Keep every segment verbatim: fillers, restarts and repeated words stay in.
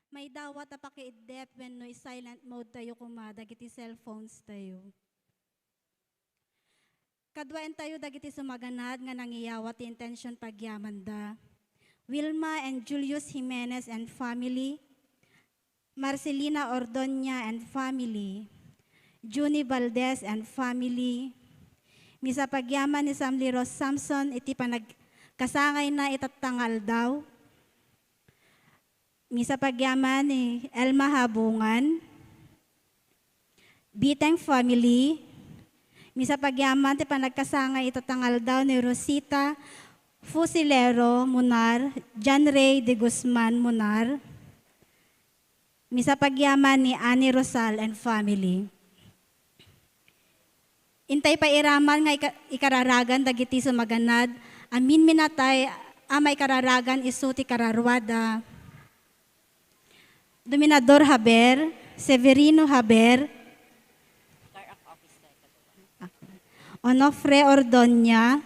Maidawat a pakiiddep wenno i-silent mode tayo koma dagiti cellphones tayo. Kaduaentayo dagiti sumaganad nga nangiyawat ti intention pagyamanda. Wilma and Julius Jimenez and family, Marcelina Ordoña and family, Junie Valdez and family, misa pagyaman ni Samliros Samson iti panagkasangayna itatta nga aldaw, misa pagyaman ni Elma Habungan, Biteng family, misa pagyaman ti panagkasangay itatta nga aldaw ni Rosita Fusilero Munar, John Ray de Guzman Munar, misa pagyaman ni Annie Rosal and family. Intay pay iraman nga ika-, ikararagan dagiti sumaganad a minminatay a maikararagan isu ti kararuada. Dominador Haber, Severino Haber, Onofre Ordoña,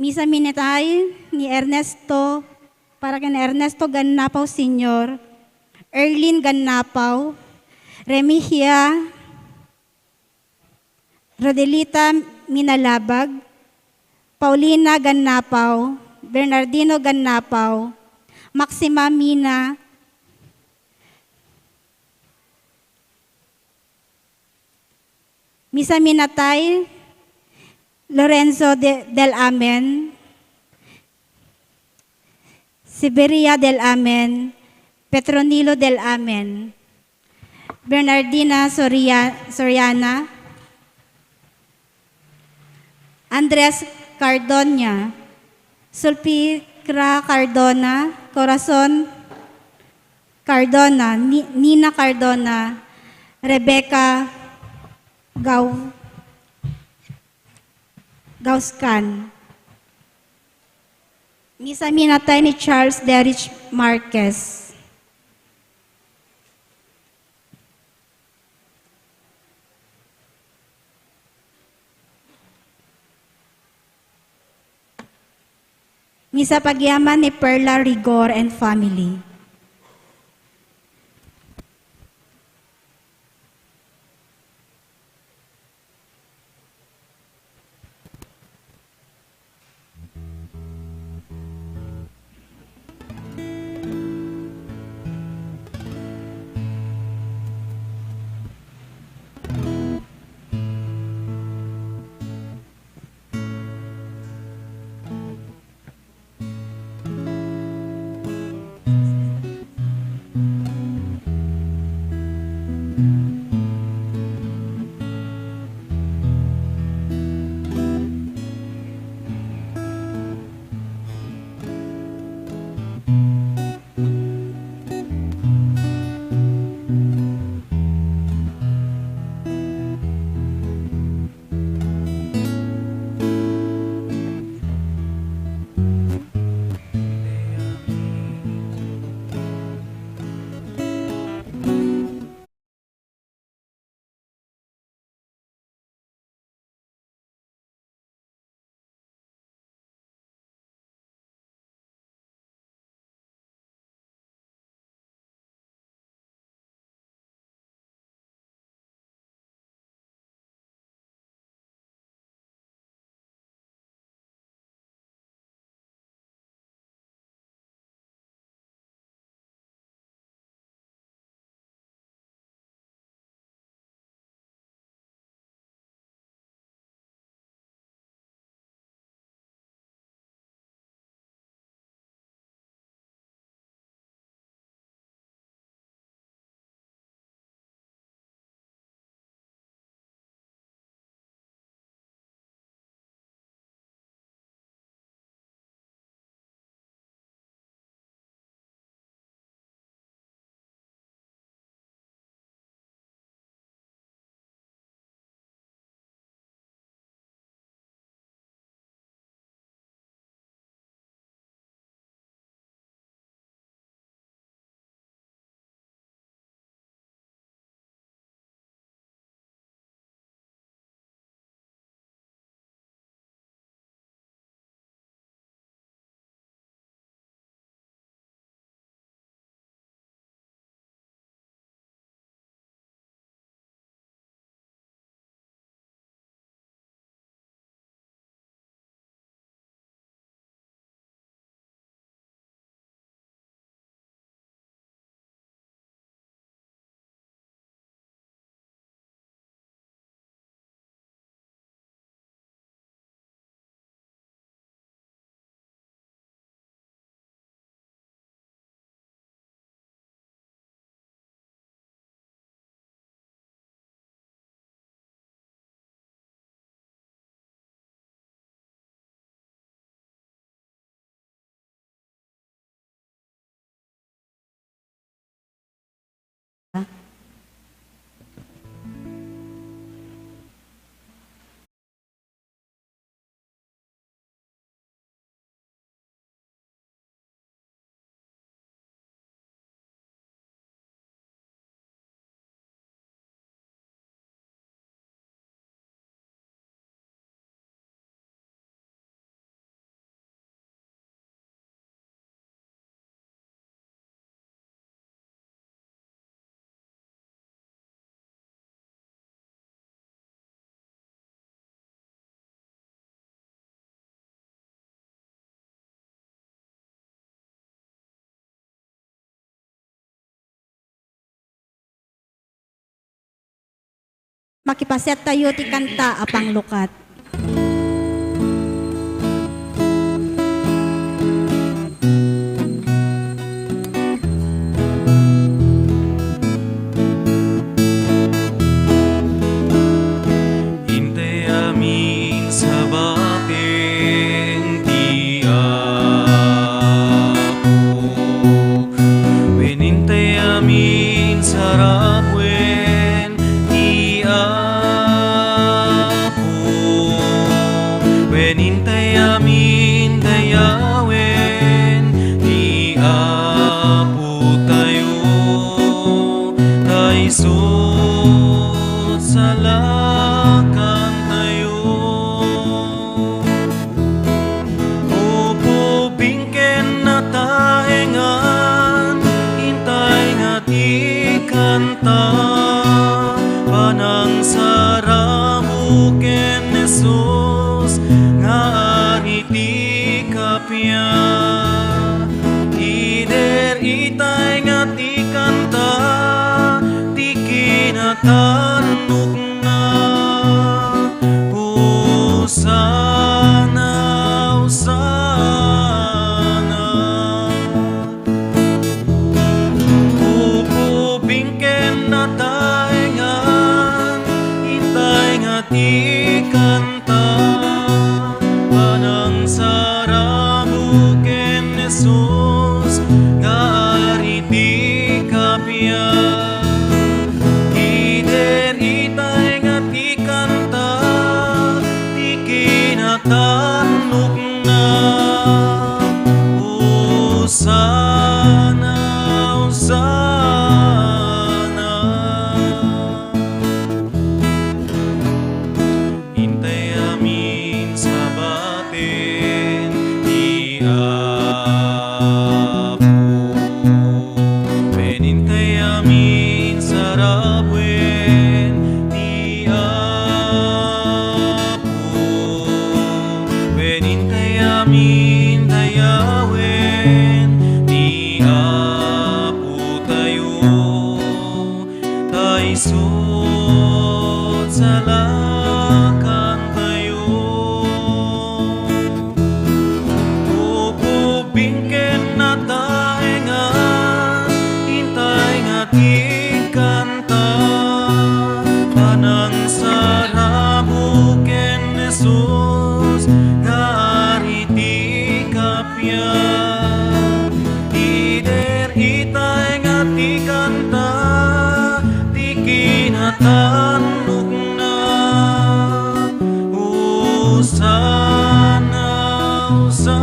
misa minatay ni Ernesto, para ken Ernesto Gannapaw Senior, Erlin Gannapaw, Remihia, Rodelita Minalabag, Paulina Gannapaw, Bernardino Gannapaw, Maxima Mina, misa minatay, Lorenzo de, del Amen, Siberia del Amen, Petronilo del Amen, Bernardina Soria-, Soriana, Andres Cardona, Sulpicra Cardona, Corazon Cardona, Ni-, Nina Cardona, Rebecca Gau-, Gauscan. Misa minatay ni Charles Derrich Marquez. Misa pagyaman ni Perla Rigor and family. Pakipasiattayo ti kanta a panglukat. Intay amin sabaten ti Apo. Wen intay amin sarabuen ti Apo. Wen intay amin dayawen ti Apotayo. Ta isut' salakantayo. Upubing ken nataengan, intay nga ti kanta, panangsarabo ken Jesus nga ari ti kappia. Ider itay nga ti kanta, ti kinatannokna. Hosanna, Hosanna. Upubing ken nataengan, intay nga ti kanta, panangsarabo ken Jesus nga ari ti kappia. Ider itay nga ti kanta, ti kinatannokna. Hosanna, Hosanna. Intay amin sabaten ti Apo. Wen intay amin sarabuen ti Apo. Wen intay amin dayawen ti Apotayo. Ta isut' salakantayo. Upubing ken nataengan, intay nga ti kanta, panangsarabo ken Jesus nga ari ti kappia. Ider itay nga ti kanta, ti kinatannokna. Hosanna, Hosanna.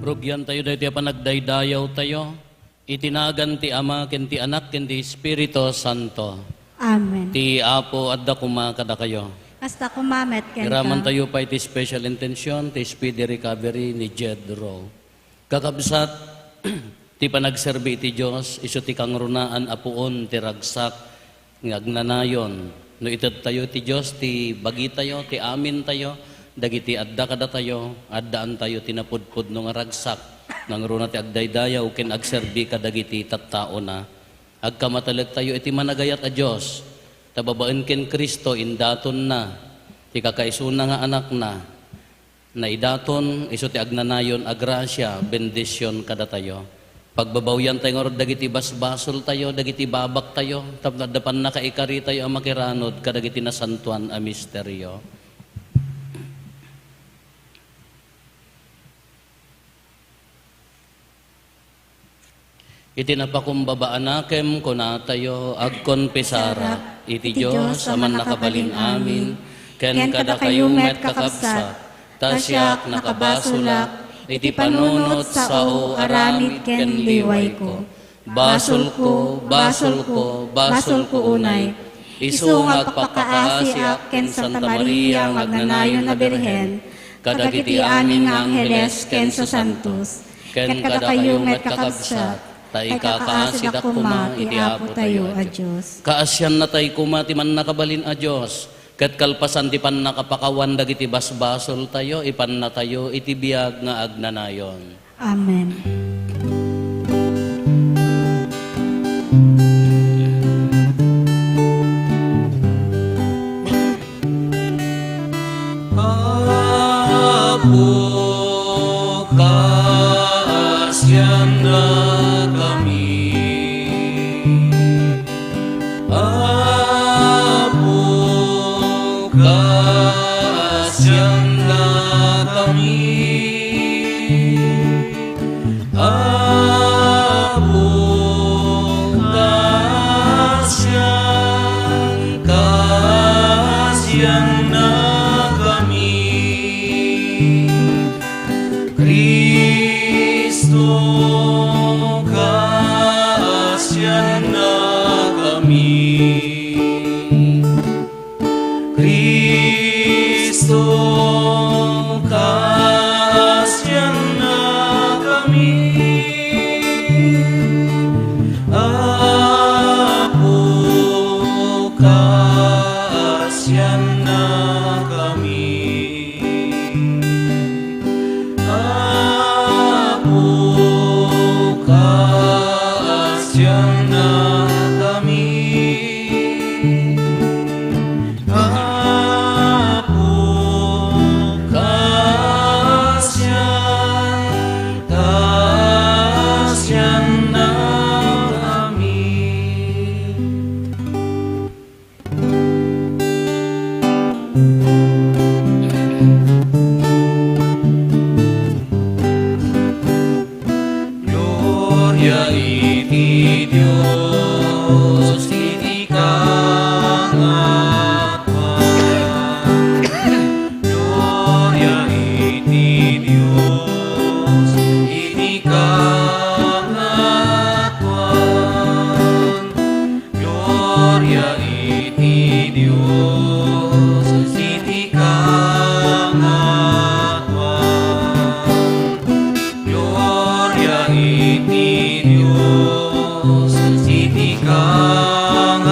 Rugiantayo daytoy a panagdaydayawtayo. Iti nagan ti Ama, ken ti Anak, ken ti Espiritu Santo. Amen. Ti Apo adda koma kadakayo. Kasta koma met kenka. Iramantayo pay ti special intention ti speedy recovery ni Jed Ro. Kakabsat, ti panagserbi iti Dios, isu ti kangrunaan a puon ti ragsak nga agnanayon. No itedtayo iti Dios ti bagitayo, ti amintayo, dagiti adda kadatayo, addaantayo ti napudpudno nga ragsak, nangruna ti agdaydayaw ken agserbi kadagiti tattaona. Agkamatelektayo iti managayat a Dios, ta babaen ken Cristo indatonna ti kakaisuna nga Anakna, naidaton isu ti agnanayon a grasia, bendision kadatayo. Pagbabawiantayo ngarud dagiti basbasoltayo, dagiti babaktayo, tapno adda pannakaikaritayo a makiranod kadagiti nasantoan a misterio. Iti napakumbaba a nakem, kunatayo, agkonpesarak iti Dios a Mannakabalin-amin, ken kadakayo met, kakabsat, ta siak, nakabasolak iti panunot, sao, aramid ken liwayko. Basolko, basolko, basolko unay. Isu nga agpakakaasiak ken Santa Maria nga agnanayon a Birhen, kadagiti amin nga angheles ken sasantos, ken kadakayo met, kakabsat, ta ikakaasidak koma iti Apotayo a Dios. Kaasiannatay koma ti Mannakabalin a Dios, ket kalpasan ti pannakapakawan dagiti basbasoltayo, ipannatayo iti biag nga agnanayon. Amen. Kaasiannakami, Apo, kaasiannakami. Apo, kaasian-, kaasiannakami. Cristo, kaasiannakami. Cristo, kaasiannakami. Apo, kaasiannakami. Apo, kaasiannakami. Apo, kaasian-, kaasiannakami. Gloria iti Dios iti kangatoan. Gloria iti Dios iti kangatoan. Gloria iti Dios iti kangatoan. Gloria iti Dios iti kangatoan.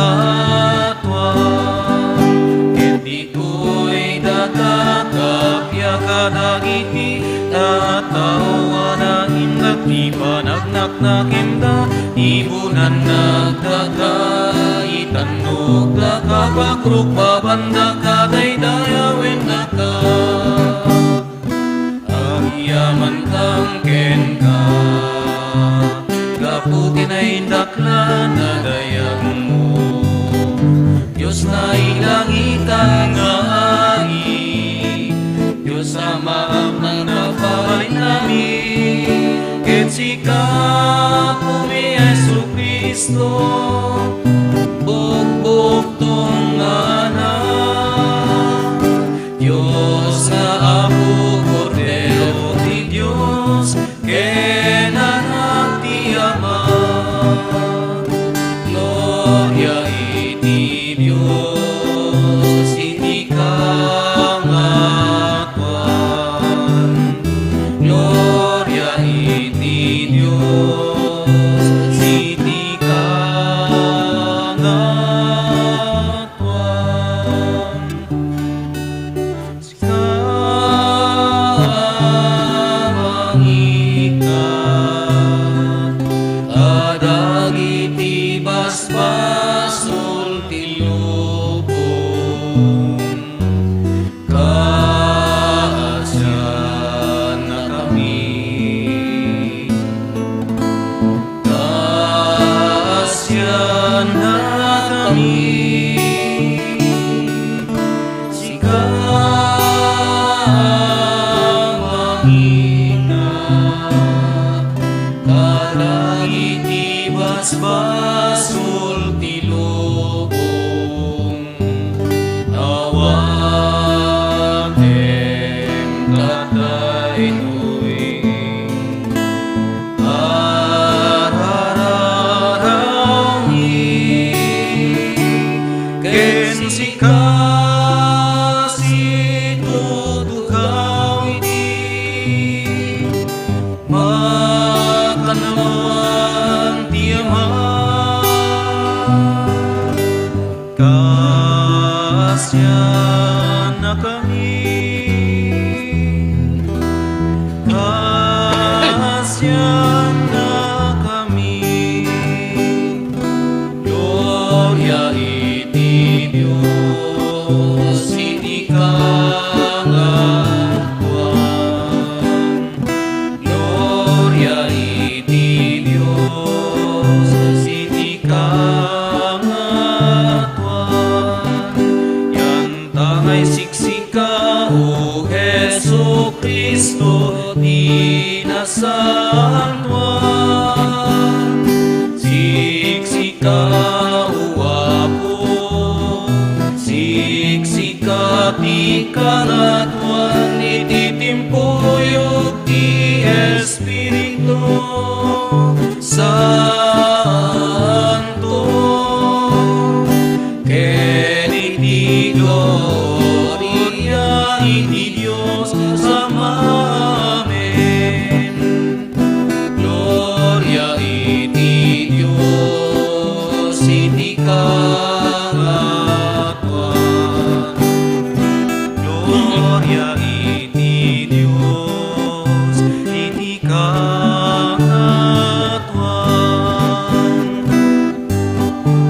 Ket ditoy dagaka, appiaka dagiti tattao a naindak ti panagnakna kemda, ibunannak daka itannok daka, pagrukbaban daka, daydayawennaka. Agyamankam kenka, gapu ti naindaklan a dayagmo. Dios nailangitan nga Ari, Dios Ama, Anak, Panawen Amin, ket sika, Apomi Jesu-Cristo, bukbukton nga Anak, Dios nga Apo, Kordero ti Dios, ken Anak ti Ama. Gloria iti Dios iti kangatoan. Gloria iti Dios iti kangatoan. Sika, mangikkat kadagiti basbasol ti lubong, kaasiannakami. Kaasiannakami, sika, mangina kadagiti basbasol ti lubong. Awatem kadaytoy a rararawid ken sika, situtukaw iti makannawan ti Ama. Kaasiannakami, kaasiannakami. Gloria iti Dios iti kangatoan. Gloria Siksika, O Apo, siksika ti Kangatoan iti timpuyog ti Espiritu Santo. Ken iti gloria iti Dios Ama. Amen. Gloria iti Dios iti kangatoan. Gloria iti Dios iti kangatoan.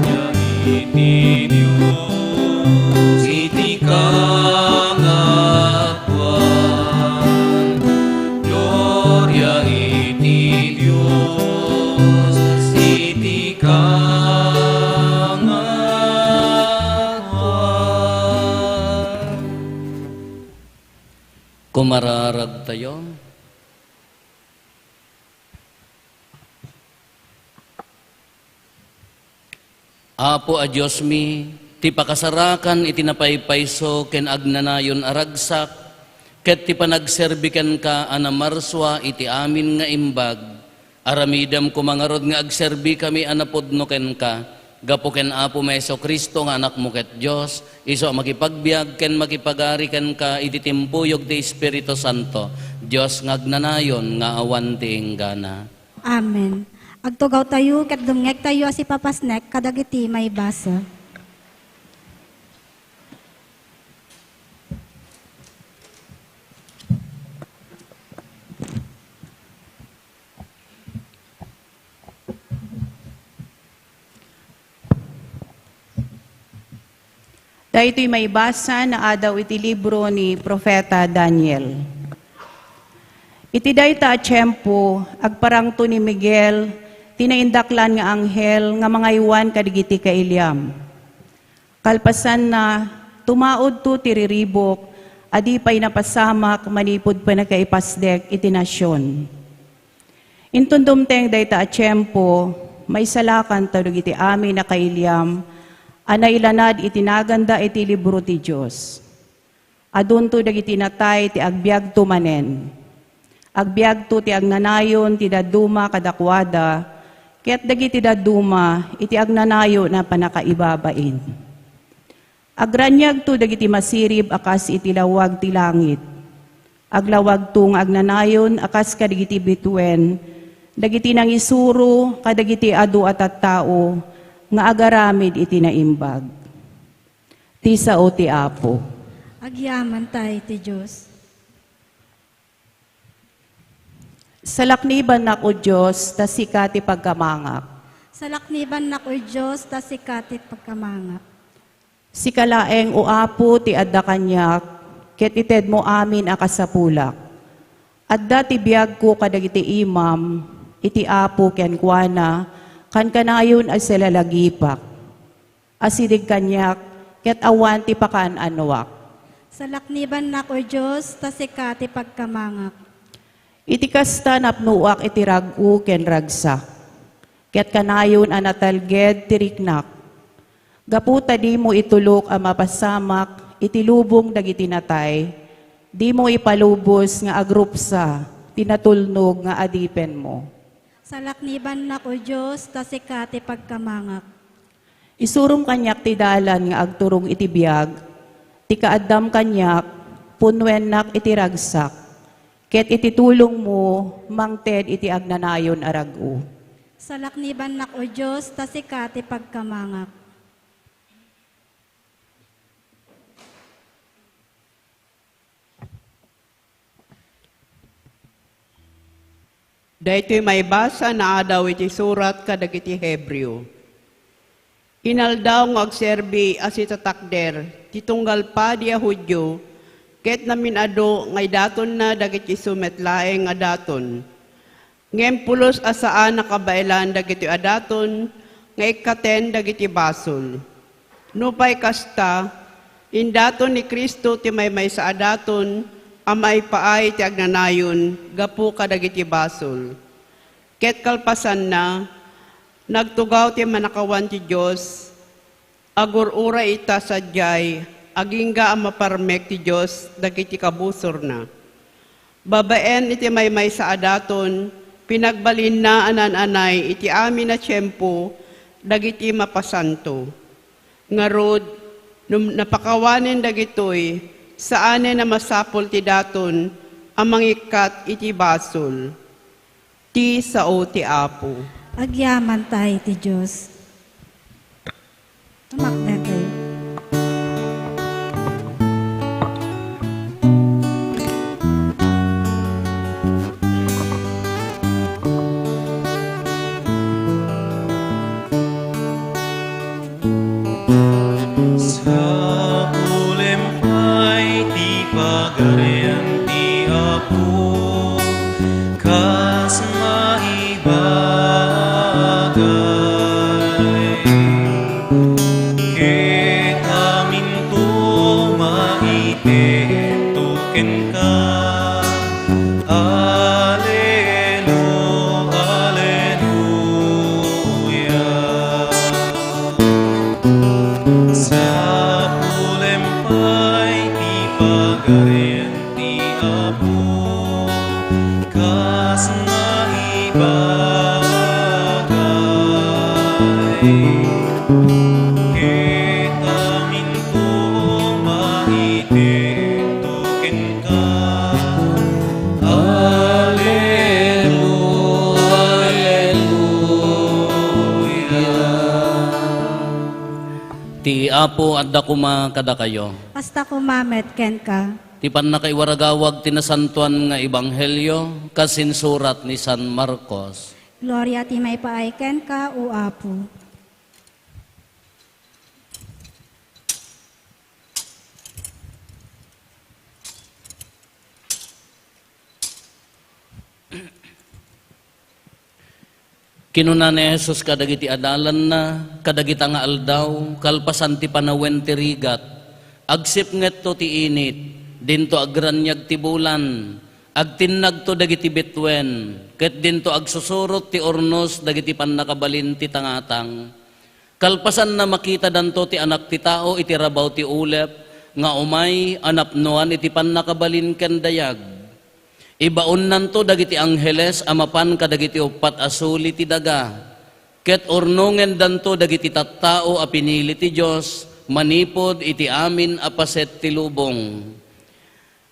Gloria iti Dios iti kangatoan. Gloria iti Dios iti kangatoan. Kumararagtayo. Apo a Diosmi, ti pakasarakan iti napaypayso ken agnanayon a ragsak, ket ti panagserbi kenka a namarsua iti amin nga imbag, aramidem koma ngarud nga agserbikami a napudno kenka, gapu ken Apomi a Jesu-Cristo nga Anakmo ket Dios, isu a makipagbiag ken makipagari kenka iti timpuyog ti Espiritu Santo, Dios nga agnanayon nga awan ti inggana. Amen. Agtugawtayo ket dumngegtayo a sipapasnek kadagiti maibasa. Daytoy maibasa naadaw iti libro ni Profeta Daniel. Iti dayta a tiempo, agparangto ni Miguel ti naindaklan nga anghel nga mangaywan kadagiti kailiam. Kalpasanna, tumaudto ti riribuk a di pay napasamak manipud pannakaipasdek iti nasion. Inton dumteng dayta a tiempo, maisalakanto dagiti amin a kailiam a nailanad iti naganda iti libro ti Dios. Adunto dagiti natay ti agbiagto manen. Agbiagto ti agnanayon ti dadduma kadakuada, ket dagiti dadduma iti agnanayon a pannakaibabain. Agraniagto dagiti masirib a kas iti lawag ti langit. Aglawagto nga agnanayon a kas kadagiti bituen dagiti nangisuro kadagiti adu a tattao nga agaramid iti naimbag. Ti sao ti Apo. Agyamankay ti Dios. Salaknibannak, O Dios, ta sika ti pagkamangak. Salaknibannak, O Dios, ta sika ti pagkamangak. Sika laeng, O Apo, ti adda kaniak, ket itedmo amin a kasapulak. Adda ti biagko kadagiti imam, iti Apo kenkuana, kankanayon a silalagipak. Asideg kaniak, ket awan ti pakaan-anoak. Salaknibannak, O Dios, ta sika ti pagkamangak. Iti kasta, napnoak iti rag-o ken ragsak, ket kanayon a natalged ti riknak. Gapu ta dimo itulok a mapasamak iti lubong dagiti natay, dimo ipalubos nga agrupsa ti natulnog nga adipenmo. Salaknibannak, O Dios, ta sika ti pagkamangak. Isurom kaniak ti dalan nga agturong iti biag, ti kaaddam kaniak, punnoennak iti ragsak, ket iti tulongmo, mangted iti agnanayon a rag-o. Salaknibannak, O Dios, ta sika ti pagkamangak. Daytoy maibasa naadaw iti surat kadagiti Hebreo. Inaldaw nga agserbi a sitatakder ti tunggal padi a Judio ket namin-adu nga idatonna dagiti isu met laeng a daton. Ngem pulos a saan a kabaelan dagitoy a daton nga ikkaten dagiti basol. Nupay kasta, indaton ni Cristo ti maymaysa a daton a maipaay ti agnanayon gapu kadagiti basol. Ket kalpasanna, nagtugaw ti mannakawan ti Dios, agur-uray ita sadiay, agingga a maparmek ti Dios dagiti kabusorna. Babaen iti maymaysa a daton, pinagbalinna a naan-anay iti amin a tiempo dagiti mapasanto. Ngarud, no napakawanen dagitoy, saanen a masapul ti daton a mangikkat iti basol. Ti sao ti Apo. Agyamanta iti Dios. Tumakdertayo. Sapulem pay ti Pagarian ti Apo, kas maibagay. Ket aminto maitedto kenka. Alelu-, aleluya. Sapulem pay ti Pagarian ti Apo, kas maibagay. Ket aminto maitedto kenka. Alelu-, aleluya. Ti Apo adda koma kadakayo. Kasta koma met kenka. Ti pannakaiwaragawag ti nasantoan nga ebanghelio kas insurat ni San Marcos. Gloria ti maipaay kenka, O Apo. Kinuna ni Jesus kadagiti adalanna, kadagita nga aldaw, kalpasan ti panawen ti rigat, agsipngetto ti init, dinto agraniag ti bulan, agtinnagto dagiti bituen, ket dinto agsusurot ti urnos dagiti pannakabalin ti tangatang. Kalpasanna, makitadanto ti Anak ti Tao iti rabaw ti ulep nga umay a napnoan iti pannakabalin ken dayag. Ibaonnanto dagiti angheles a mapan kadagiti uppat a suli ti daga, ket urnongendanto dagiti tattao a pinili ti Dios manipud iti amin a paset ti lubong.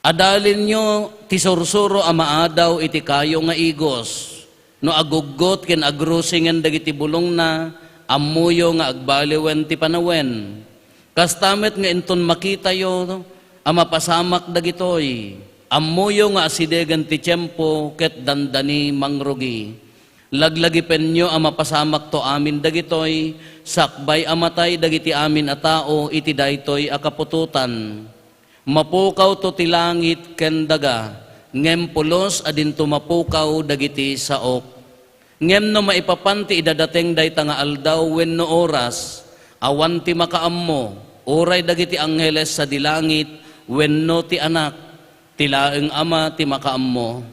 Adalinyo ti sursuro a maadaw iti kayo nga igos. No aguggot ken agrusingen dagiti bulongna, ammoyo nga agbaliwen ti panawen. Kasta met nga inton makitayo a mapasamak dagitoy, ammoyo nga asidegen ti tiempo ket dandani mangrugi. Laglagipenyo a mapasamakto amin dagitoy, sakbay a matay dagiti amin a tao iti daytoy a kaputotan. Mapukawto ti langit ken daga, ngem pulos a dinto mapukaw dagiti saok. Ngem no maipapan ti idadateng dayta nga aldaw wenno oras, awan ti makaammo, uray dagiti angheles sadi langit wenno ti Anak, ti laeng Ama ti makaammo.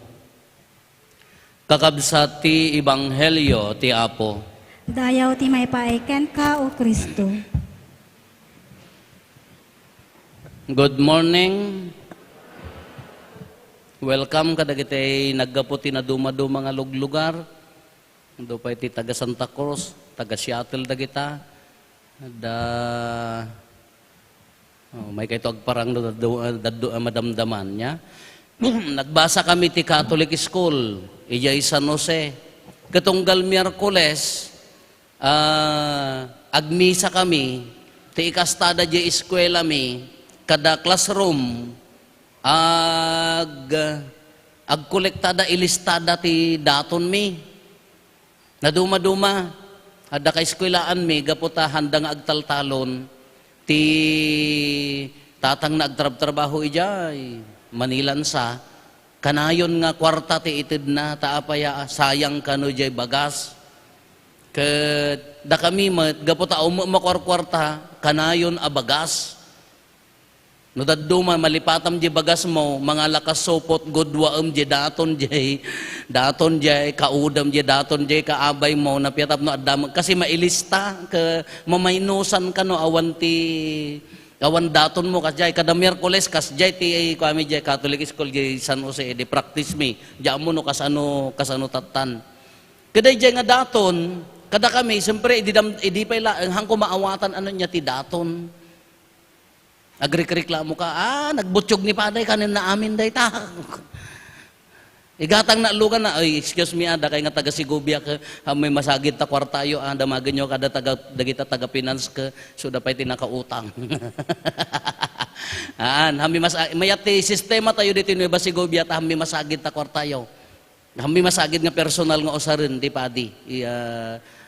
Kakabsat ti ebanghelio ti Apo. Dayaw ti maipaay kenka, O Cristo. Good morning. Welcome kadagiti naggapu ti nadumaduma nga luglugar. Adu pay ti taga Santa Cruz, taga Seattle dagita. Da, oh, may kayto agparang no daddo, daddo a madamdaman niya. Nagbasa kami ti Catholic School, ijay San Jose. Katunggal Miyerkules, ah, agmisa kami, ti ikastada di eskwela mi, kada classroom, ag, agkolektada ilistada ti datonmi. Naduma-duma, adda kaeskwelaan mi gapu ta handa nga agtaltalon ti tatangna agtrabtrabaho idiay Manilansa. Kanayon nga kuarta ti itedna, ta apay a sayang kano diay bagas. Ket dakami met, gapu ta ummo makuarkuarta, kanayon a bagas. No dadduma, malipatam di bagasmo, mangalakas supot, gudwaem di daton di, daton di kaudam di, daton di kaabaymo, napia tapno adda met, kasi mailista, ket mamaynusan kano awan ti, awan datonmo, kasdiay, kada Miyerkules, kasdiay ti, kuami di Catholic school di San Jose, di practice mi, di ammo no kasano, kasano tattan. Ket daydiay nga daton, kada kami, siyempre, idi dam-, idi pay laeng, hanko maawatan, ano nia ti daton. Agrikreklamo ka, "Ah, nagbutyog ni Paday, kanen na amin dayta." Igatang na lugan na, "Ay, excuse me, ah, dakay nga taga Segovia ka, ah, may masagid ta kwartayo, ah, damagen nyo kada taga, dagita taga finance ka, so da pay ti nakautang." Aan, hammi mas-, mayat ti sistema tayo dito Nueva Segovia, ta hammi masagid ta kwartayo. Hammi masagid nga personal nga usaren ti padi, iya,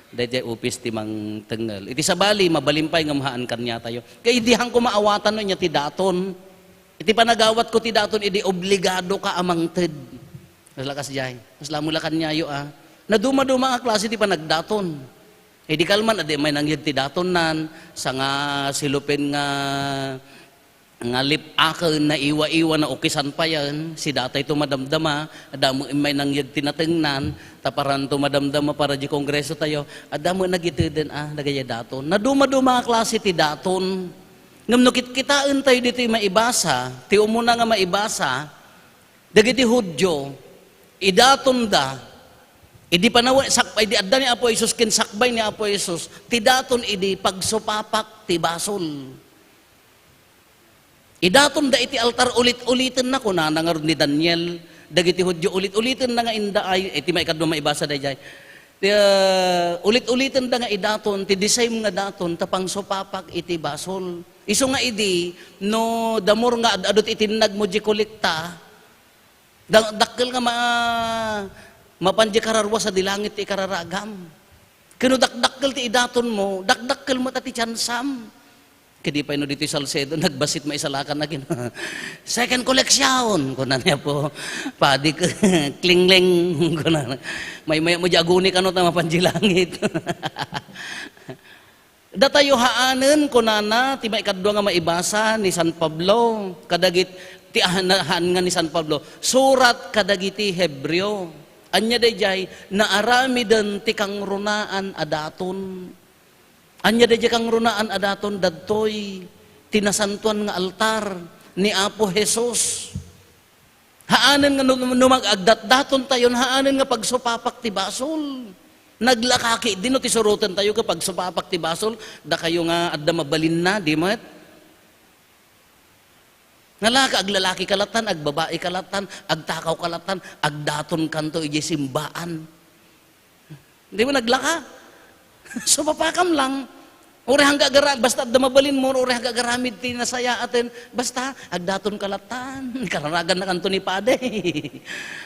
daydiay opis ti mangtengngel. Iti sabali, mabalin pay ngem haan kaniatayo. Kay idi hanko maawatan no nia ti daton. Iti panagawatko ti daton, idi obligado ka a mangted. Lakas diay. Mas lamo la kaniayo, ah. Naduma-duma nga klase ti panagdaton. Idi kalman, adi may nangyeg ti datonnan, sanga silupen nga nga lip-aken, naiwa-iwa, naukisan payen, si datayto madamdama, adda met immay nangyeg ti natengnan, ta paranto madamdama para di kongreso tayo, adda met nagiteden, ah, dagiti daton. Naduma-duma a klase ti daton. Ngem no kitkitaen tayo ditoy maibasa, ti umuna nga maibasa, dagiti Judio, idatonda, idi panawen-, sak-, idi adda ni Apo Jesus ken sakbay ni Apo Jesus, ti daton idi pagsupapak ti basol. Idatonda iti altar, ulit-ulitenna, kunana ngarud ni Daniel, dagiti Judio, ulit-ulitenna nga inda ay, iti maikadua maibasa daydiay. Ti, ah, ulit-ulitenda nga idaton, ti the same nga daton, ta pangsupapak iti basol. Isu nga idi, no, the more nga ad-adu ti itinnagmo di kolekta, Da-, dakkel nga ma-, mapan di kararua sadi langit ti ikararagam. Ken no dakdakkel ti idatonmo, dakdakkel met ti tiansam. Ket di pay no ditoy Salcedo, nagbassit maisalakan na kin-, "Second collection," kuna ni Apo Padi, "Klingling," kuna. Maymayat mo di aguni kano ta mapan di langit. Datayo haanen, kunana, ti maikadua nga maibasa ni San Pablo, kadagit-, ti ahan-, haan nga ni San Pablo, surat kadagiti Hebreo. Ania daydiay, naaramiden ti kangrunaan a daton. Ania daydiay kangrunaan a daton, dadtoy ti nasantoan nga altar ni Apo Jesus. Haanen nga no, no mag-agdatdaton tayon, haanen nga pagsupapak ti basol. Naglakaki, di no ti suroten tayo nga pagsupapak ti basol, dakayo nga adda mabalinna, di met? Nalaka, aglalaki ka latan, agbabai ka latan, agtakaw ka latan, agdaton kanto idiay simbaan. Di mo naglaka? Sumapakam lang. Uray hangga agara-, basta adda mabalinmo, uray hangga agaramid ti nasayaaten, basta agdaton ka latan, kararagan na kanto ni Padi.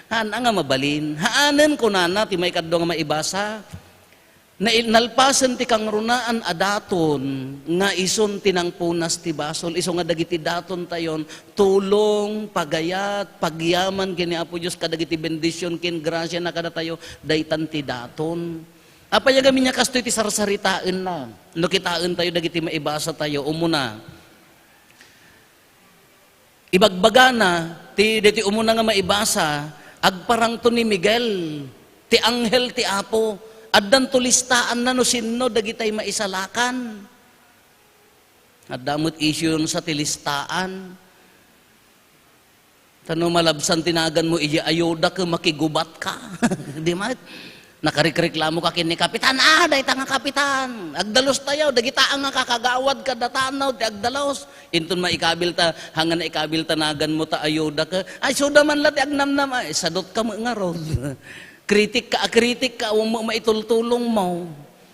Haan nga mabalin. Haanen, kunana, ti maikadua nga maibasa. Nail-, nalpasen ti kangrunaan a daton nga isun ti nangpunas ti basol. Isu nga dagiti daton tayon, tulong, pagayat, pagyaman ken ni Apo Dios kadagiti bendision ken grasia na kadatayo, daytan ti daton. Apay a gamin nga kastoy ti sarsaritaenna? No kitaentayo dagiti maibasatayo, umuna, ibagbagana ti, ditoy umuna nga maibasa, agparangto ni Miguel, ti anghel ti Apo, addanto listaanna no sinno dagitay maisalakan. Adda met issue sa ti listaan. Ta no malabsan ti naganmo, idiay ayuda ket makigubat ka. Di met? Nakarikreklamo ka ken ni kapitan, "Ah, dayta nga kapitan, agdalos tayo, dagita nga kakagawad kadatayo ti agdalos." Inton maikabil ta, hanga naikabil ta naganmo ta ayuda ket, "Ay, suda man la ti agnamnam, ay, sadot ka met ngarud." Kritik ka, kritik ka, awan met maitultulongmo.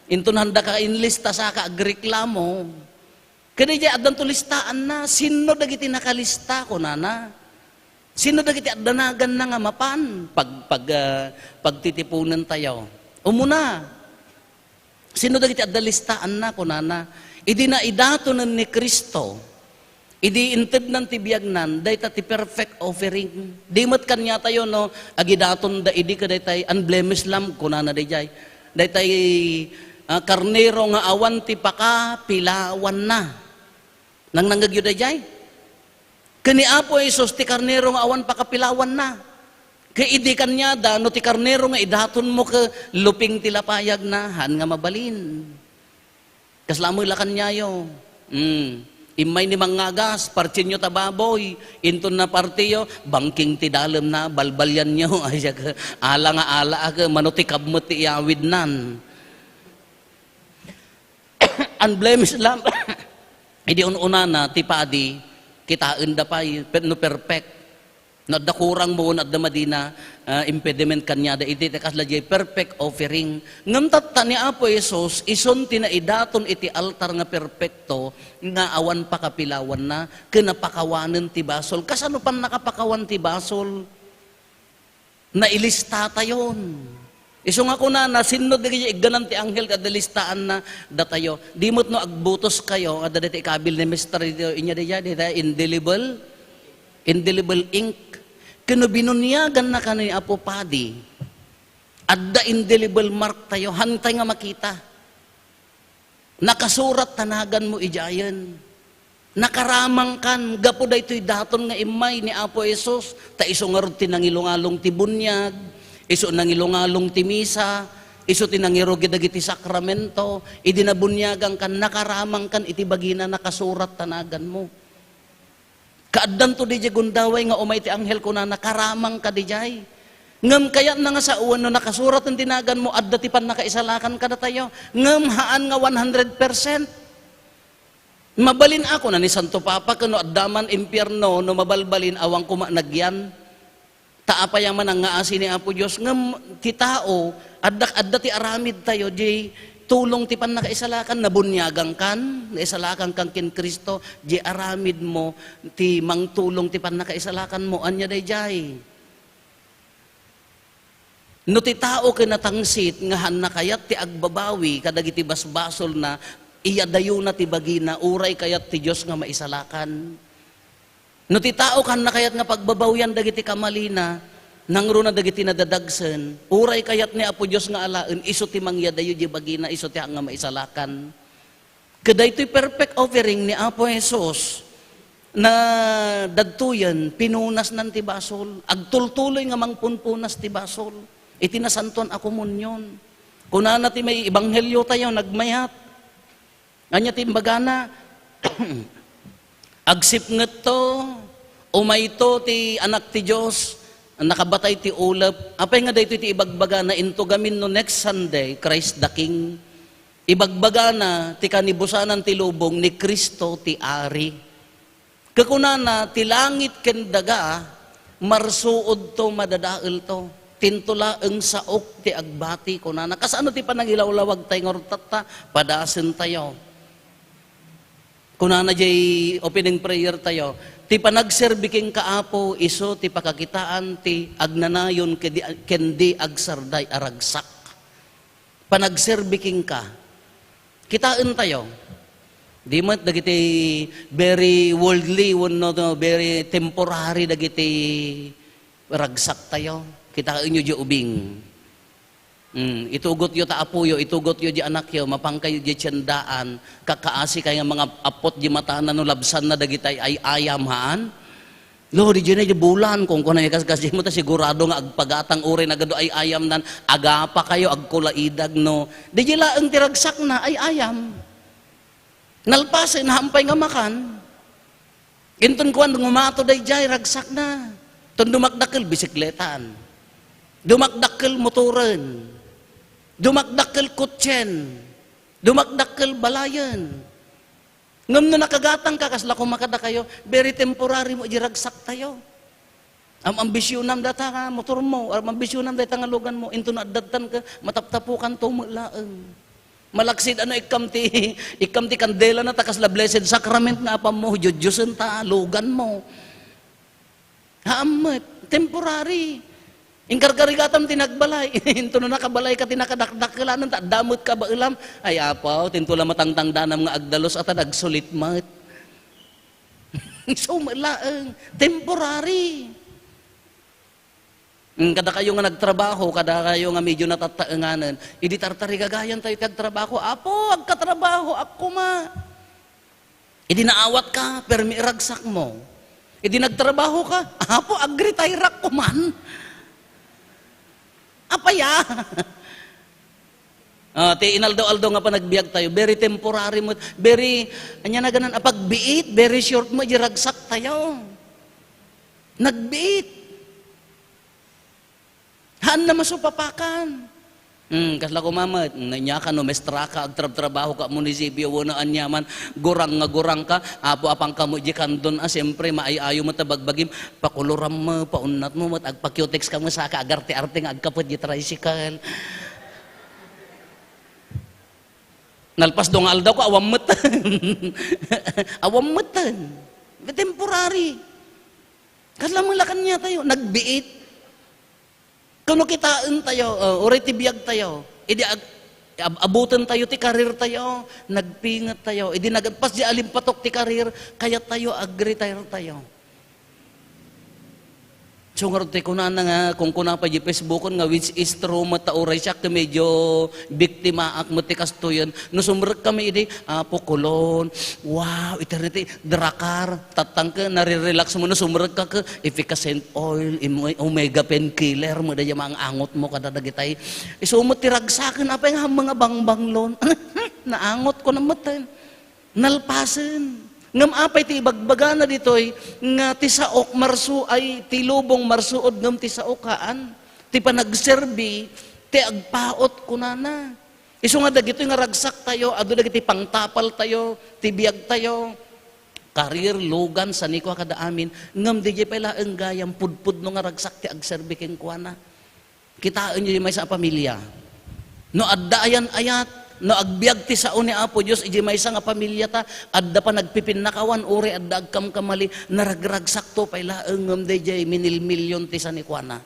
Inton handa ka inlista saka agreklamo. Ket idiay addanto listaanna, sinno dagiti nakalista, kunana. Sinno dagiti adda naganna nga mapan pag-, pag-, ah, pagtitiponen tayo? Umuna, sinno dagiti adda listaanna, kunana. Idi naidatonen ni Cristo, idi intednan ti biagnan, dayta ti perfect offering. Di met kaniatayo, no, agidatonda idi kadaytay unblemished lamb, kunana daydiay. Daytay, ah, karnero nga awan ti pakapilawanna. Nangnangngegyo daydiay? Ken ni Apo Jesus ti karnero nga awan pakapilawanna. Ket idi kaniada, no ti karnero nga idatonmo ket luping ti lapayagna, haan nga mabalin. Kasla met la kaniayo. Hmm. Immay ni mangngagas, partinyo ta baboy, inton napartiyo, bangking ti dalemna, balbalianyo, ay siya, ala nga ala, ag, mano ti kabmet ti iyawidnan. Unblemished lamb. Idi un-unana, ti padi, kitaenda pay, pe-, no perfect. No adda kurangmo, no adda madina, ah, impediment kaniada, iti ti kasla diay perfect offering. Ngem tatta ni Apo Jesus, isun ti naidaton iti altar nga perpekto, nga awan pakapilawanna, ken napakawanen ti basol. Kasano pannakapakawan ti basol? Nailistatayon. Isu nga kunana, sinno dagiti igganan ti anghel ket adda listaanna datayo? Di met no agbutoskayo, adda dayta ikabil ni Mister dayta, inya dayta, dayta indelible, indelible ink. Ken no binuniaganna kano ni Apo Padi, adda indelible mark tayo, haantay nga makita. Nakasurat ta naganmo idiayen. Nakaramangkan gapu daytoy daton nga immay ni Apo Jesus, ta isu ngarud ti nangilungalong ti buniag, isu nangilungalong ti misa, isu ti nangirugi dagiti sakramento, idi nabuniagankan, nakaramangkan iti bagina, nakasurat ta naganmo. Kaaddanto didiay gundaway nga umay ti anghel kunana, "Karamangka didiay." Ngem kayatna nga sawen no nakasurat ti naganmo, adda ti pannakaisalakan kadatayo. Ngem haan nga one hundred percent. Mabalin a, kuna ni Santo Papa, ken no adda man impierno, no mabalbalin, awan koma nagyan. Ta apay a manangngaasi ni Apo Dios? Ngem ti tao, adda, adda ti aramid tayo, di tulong ti pannakaisalakan, nabuniagankan, naisalakankan ken Cristo, di aramid mo, ti mangtulong ti pannakaisalakan mo, ania daydiay? No ti tao ken natangsit nga haanna kayat ti agbabawi kadagiti basbasolna, iyadayona ti bagina, uray kayat ti Dios nga maisalakan. No ti tao haanna kayat nga pagbabawian dagiti kamalina, nangruna dagiti nadadagsen, uray kayat ni Apo Dios nga alaen, isu ti mangyadayo di bagina, isu ti haan nga maisalakan. Ket daytoy perfect offering ni Apo Jesus, nadadtoyen, pinunasnan ti basol. Agtultuloy nga mangpunpunas ti basol iti Nasantoan a Komunion. Kunana ti may ebanghelio tayo, nagmayat. Ania ti imbagana? Agsipngetto, umayto ti Anak ti Dios, nakabatay ti ulep. Apay nga daytoy ti ibagbagana? Into gamin no next Sunday, Christ the King. Ibagbagana ti kanibusanan ti lubong ni Cristo ti Ari. Kakunana, "Ti langit ken daga, marsuodto, madadaelto. Tinto laeng saok ti agbati," kunana. Kasano ti panangilawlawag tayo ngarud tatta? Padasen tayo. Kunana jay opening prayer tayo, "Ti panagserbi kenka, Apo, isu ti pakakitaan ti agnanayon ken di, ken di agsarday a ragsak." Panagserbi kenka. Kitaen tayo. Di met dagiti very worldly wenno no very temporary dagiti ragsak tayo. Kitaenyo di ubing. Mm, itugotyo ta apoyo, itugotyo di anakyo, mapankayo di tiendaan, kakaasi kay nga mga apot di matana no labsanna dagiti ay-ayam, haan? Lo, di jay na di bulan, kung kuna kas-, kasi mo ta sigurado nga agpagatang uray nagadu ay-ayam nan, agapa kayo, agkulaidag, no. Di jay laeng ti ragsakna, ay-ayam. Nalpasen, hampay nga makan. Inton kuan, ngumato dayjay, ragsakna. Ton dumakdakkel, bisikletan. Dumakdakkel, motoren. Dumakdakkel, kotsen. Dumakdakkel, balayen. Ngem no nakagatangka, kasla koma kadakayo, very temporary mo, di ragsak tayo. Am-, ambisyonam data nga motormo, am-, ambisyonam data nga luganmo, inton addattan ka, mataptapukan to met laeng. Malaksid ano ikkam ti, ikkam ti kandelana, ta kasla Blessed Sacrament nga apammo, judjusen ta, luganmo. Haan met, temporary. Inkarkarigatam ti nagbalay. Inton no nakabalay ka ti nakadakdakkelan, ta adda met kabaelam. Ay, Apo, tinto la matangtangdanam nga agdalus, ata nagsulit met. Isu met laeng, temporary. Mm, kadakayo nga nagtrabaho, kadakayo nga medyo natattaenganen, idi tartarigagayan tayo ti agtrabaho, "Apo, agkatrabahoak koma." Idi naawatka, permi iragsak mo. Idi nagtrabaho ka, "Apo, agretire-ak koman." Apay a? Ah, ti inaldaw-aldaw nga panagbiag tayo, very temporary met, very, ania naganan, apagbiit, very short met, di ragsak tayo. Nagbiit. Haan na masupapakan. Hmm, kasla ko mamet, nia ka no mestra ka, agtrabtrabaho ka munisipyo, wenno aniaman, gurang nga gurang ka, apo, apan kamo di kandon a, siyempre, maay-ayo met a bagbagim, pakuloram mo, paunnat mo, met agpa-cutex ka mo, saka agarte-arte nga agkapet di tricycle. Nalpas do nga aldaw ko, awan met. Awan met. Temporary. Kasla melakan niya tayo, nagbiit. Kano kitaen tayo, uh, uray ti biag tayo. Idi ag-, ab-, abuten tayo ti karir tayo, nagpinget tayo. Idi nagpas di alimpatok ti karir, kayat tayo, agretire tayo. So, ngarud ti kunana nga, kung kuna pa di Facebookon nga, which is true, met ta uray siak, medyo biktimaak met ti kastoyen. No sumrek kami idi, Apo, kulon, wow, eternity, drakar, tatangke, nare-relax mo, no sumrek ka ke, Efficascent oil, im-, omega painkiller, mo da angot mo, kada dagitay. Isu met ti ragsaken, apay nga mga bangbanglon. Naangot ko na met. Nalpasen. Ngem apay ti ibagbagana ditoy nga ti saok marsu-, ay, ti lubong marsuod ngem ti saok haan. Ti panagserbi, ti agpaut kunana. Isu nga dagitoy nga ragsak tayo, adu dagiti pangtapal tayo, ti biag tayo, karir, lugan, sanikua kada amin, ngem didiay pay laeng gayam pudpudno nga ragsak ti agserbi kenkuana. Kitaenyo di maysa a pamilya. No adda ayan-ayat, no agbiag ti sao ni Apo Dios iti maysa nga pamilya ta, adda panagpipinnakawan, uray adda agkamkamali, naragragsakto pay laeng ngem daydiay minilmilion ti sanikuana.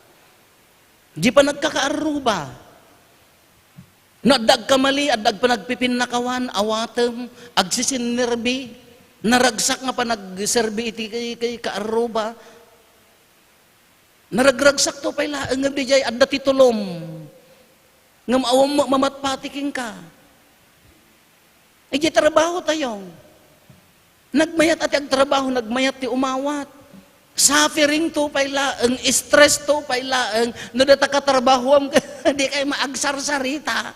Di panagkakaarruba. No adda agkamali, adda agpanagpipinnakawan, awatem, agsisinnerbi, naragsak nga panagserbi iti kay, kay kaarruba. Naragragsakto pay laeng ngem didiay adda ti tulom. Ngem awan mo mamatpati kenka. Idiay trabaho tayo. Nagmayat a ti agtrabaho, nagmayat ti umawat. Suffering to pay laeng, stress to pay laeng, no data katrabahoam, di kayo maagsarsarita.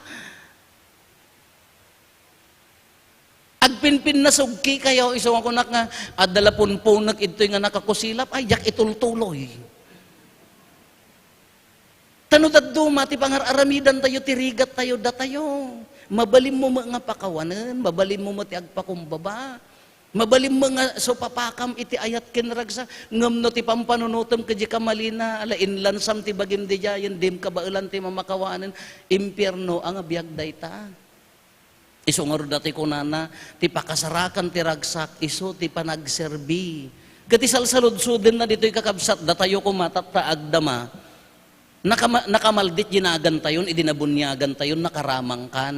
Agpinpinnasugki kayo, isu nga kunak nga, adda la punpunek idtoy nga nakakusilap, ay, diak itultuloy. Ta no dadduma ti pangar-aramidan tayo, ti rigat tayo, datayo. Mabalin mo met nga pakawanen, mabalin mo met ti agpakumbaba. Mabalin mo nga supapakam iti ayat ken ragsak, ngem no ti pampanunotem ket di kamalina, ala inlansam ti bagim didiayen, dim kabaelan ti mamakawanen, impierno a nga biag dayta. Isu ngarud dati kunana, ti pakasarakan ti ragsak, isu ti panagserbi. Ket ti salsaludsodenna ditoy kakabsat, datayo koma tatta agdama, nakama-, nakamaldit di nagantayon, idi nabuniagantayon, nakaramangkan.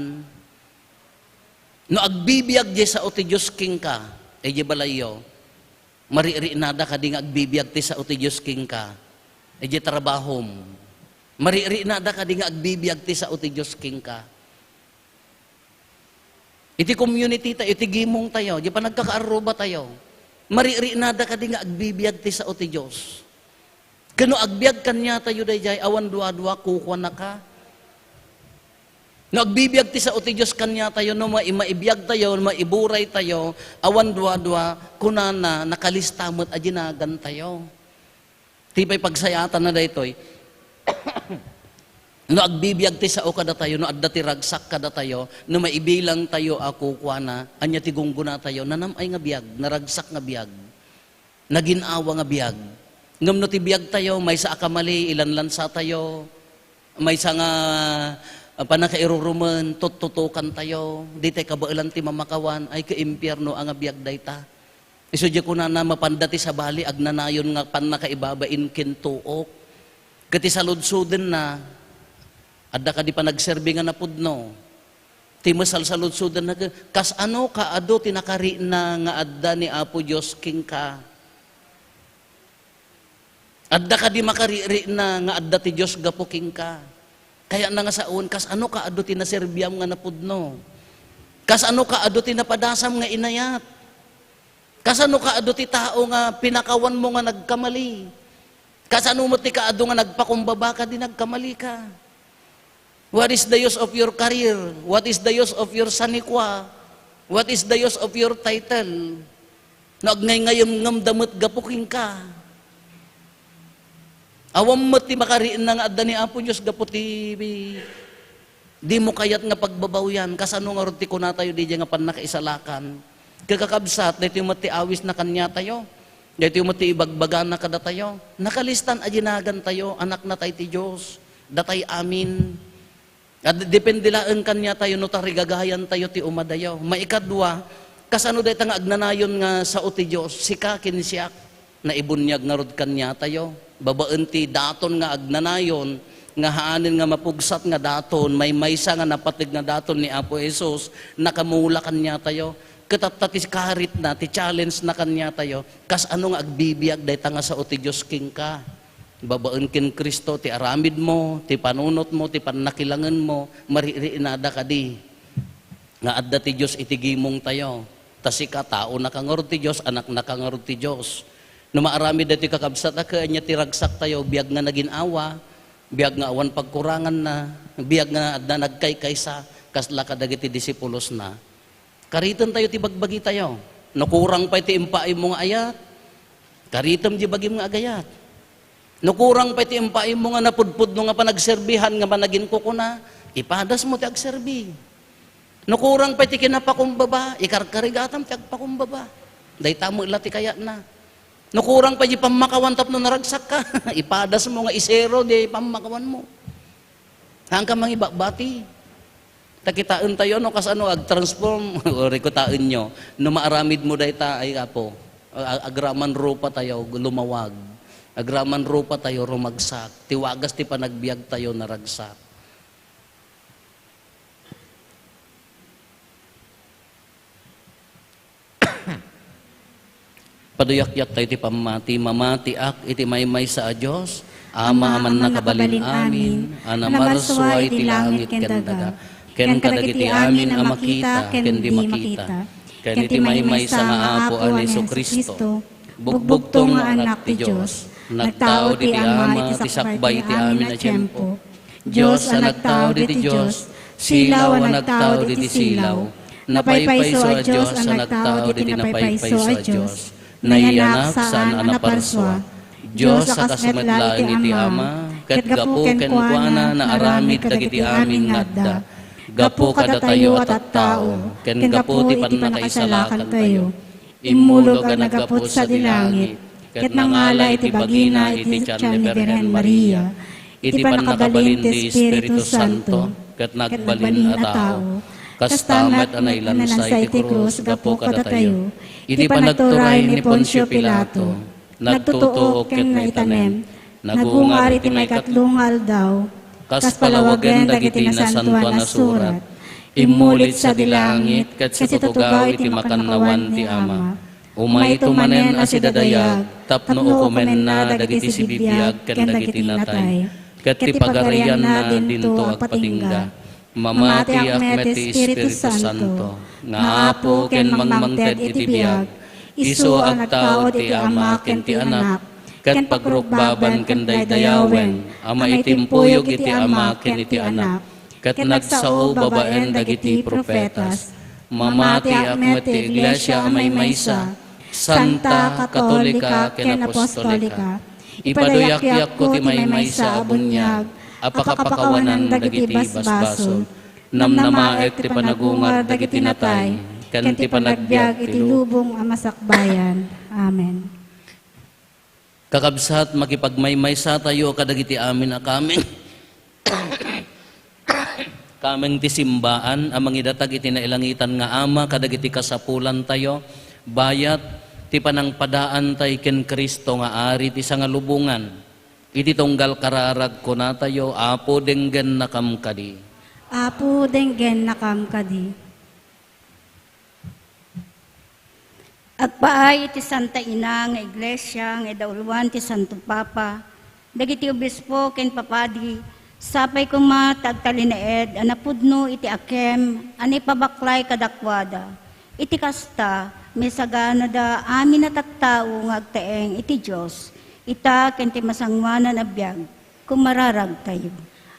No agbibiag di sao ti Dios kenka, idiay balayyo, maririnada kadi nga agbibiag ti sao ti Dios kenka, idiay trabahom. Maririnada kadi nga agbibiag ti sao ti Dios kenka. Iti community tayo, iti gimong tayo, di panagkakaarruba tayo. Maririnada kadi nga agbibiag ti sao ti Dios. Ken no agbiag kaniatayo daydiay, awan duadua, kukuanaka. No agbibiag ti sao ti Dios kaniatayo, no mai-, maibiag tayo, maiburay tayo, awan duadua, kunana, nakalista met a dinagan tayo. Ti pay pagsayatanna daytoy, no agbibiag ti sao kadatayo, no adda ti ragsak kadatayo, no maibilang tayo a kukuana, ania ti gunggona tayo? Nanam-ay nga biag, naragsak nga biag, nagin-awa nga biag. Ngem no ti biag tayo, maysa a kamali, ilanlansa tayo, maysa nga, ah, pannakairurumen, tuttutukan tayo, di tay kabaelan ti mamakawan, ay, kaimpierno a nga biag dayta. Isu diay kunana, mapanda ti sabali, agnanayon nga pannakaibabain ken tuok. Ket ti saludsodenna, adda kadi panagserbi nga napudno. Ti masalsaludsodenna, ke-, kas-ano kaadu ti nakarina nga adda ni Apo Dios kenka? Adda kadi makarikna nga adda ti Dios gapu kenka? Kayatna nga sawen, kas-ano kaadu ti naserbiam nga napudno? Kas-ano kaadu ti napadasam nga inayat? Kasano kaadu ti tao nga pinakawanmo nga nagkamali? Kasano met ti kaadu nga nagpakumbaba kadi nagkamali ka? What is the use of your career? What is the use of your sanikwa? What is the use of your title? No agngayngayemngemda met gapu kenka. Awan met ti makariinna nga adda ni Apo Dios gapu ti dimo kayat nga pagbabawian. Kasano ngarud ti kunatayo didiay nga pannakaisalakan? Kakabsat, daytoy met ti awisna kaniatayo. Daytoy met ti ibagbagana kadatayo. Nakalistan a dinagantayo, anaknatay ti Dios. Datay amin. Ad-, depende laeng kaniatayo no tarigagayantayo ti umadayo. Maikadua, kasano dayta nga agnanayon nga sao ti Dios? Sika ken siak, naibuniag ngarud kaniatayo. Babaen ti daton nga agnanayon, nga haanen nga mapugsat nga daton, maymaysa nga napateg nga daton ni Apo Jesus, nakamula kaniatayo. Ket adda ti karitna, ti challenge na kaniatayo, kas ano nga agbibiag dayta nga sao ti Dios kenka? Babaen ken Cristo ti aramidmo, ti panunotmo, ti pannakilangenmo, maririinada kadi nga adda ti Dios iti gimongtayo. Ta sika, taonaka ngarud ti Dios, anaknaka ngarud ti Dios. No maaramid daytoy, kakabsat, a ket ania ti ragsaktayo, biag nga nagin-awa, biag nga awan pagkuranganna, biag nga adda nagkaykaysa, kasla kadagiti disipulosna. Karitentayo ti bagbagitayo. No kurang pay ti impaaymo nga ayat, karitem di bagim nga agayat. No kurang pay ti impaaymo nga napudpudno nga panagserbihan nga managinkukuna, ipadasmo ti agserbi. No kurang pay ti kinapakumbaba, ikarkarigatam ti agpakumbaba. Dayta met la ti kayatna. No kurang pay di pammakawan tapno naragsakka, ipadasmo nga isero di pammakawanmo. Haanka mangibabati. Ta kitaentayo no kasano agtransform, o rikutaenyo. No maaramidmo dayta, ay Apo, a-, agraman rupatayo, lumawag. Agraman rupatayo, rumagsak. Ti wagas ti panagbiagtayo, naragsak. Paduyakyak tayo ti pammati. Mamatiak iti maymaysa a Dios, Ama a mannakabalin amin, a namarsua iti langit ken daga, ken kadagiti amin a makita ken di makita, ken iti maymaysa nga Apo a ni Jesu-Cristo, bugbugtong nga Anak ti Dios, nagtao iti Ama iti sakbay ti amin a tiempo. Dios a nagtao diti Dios, silaw a nagtao diti silaw, napaypayso a Dios a nagtao diti napaypayso a Dios, nayanak saan a naparsua, Dios a kas met laeng iti Ama, ket gapu kenkuana naaramid dagiti amin nga adda. Gapu kadatayo a tattao, ken gapu ti pannakaisalakantayo, immulog a naggapu sadi langit, ket nangala iti bagina iti tian ni Birhen Maria, iti pannakabalin ti Espiritu Santo, ket nagbalin a tao. Kasta met a nailansa iti krus gapu kadatayo, iti panagturay ni Poncio Pilato, nagtutuok ken naitanem, nagungar iti maikatlo nga aldaw, kas palawagen dagiti nasantoan a surat, immulid sadi langit ket situtugaw iti makannawan ti Ama. Umayto manen a sidadayag tapno ukomenna dagiti sibibiag ken dagiti natay, ket ti pagarianna dinto agpatingga. Mamatiak met ti Espiritu Santo, nga Apo ken mangmangted iti biag, isu a nagtao ti Ama ken ti Anak, ket pagrukbaban ken daydayawen a maitimpuyog iti Ama ken iti Anak, ket nagsao babaen dagiti profetas. Mamatiak met ti iglesia a maymaysa, santa, katolika, ken apostolika. Ipaduyakyakko ti maymaysa a buniag a pakapakawanan dagiti basbasol. Namnamaek ti panagungar dagiti natay, ken ti panagbiag iti lubong a masakbayan. Amen. Kakabsat, makipagmaymaysatayo kadagiti amin a kameng, kameng ti simbaan a mangidatag iti nailangitan nga Ama kadagiti kasapulantayo, bayat ti panangpadaantay ken Cristo nga Ari ti sangalubongan. Iti tunggal kararag, kunatayo, Apo, denggennakam kadi. Apo, denggennakam kadi. Agpaay iti Santa Ina nga Iglesia nga idauloan ti Santo Papa, dagiti obispo ken papadi, sapay koma ta agtalinaed a napudno iti akem a naipabaklay kadakuada. Iti kasta, Misaganada amin a tattao nga agtaeng iti Dios, ita ken ti masangoanan a biag, kumararagtayo.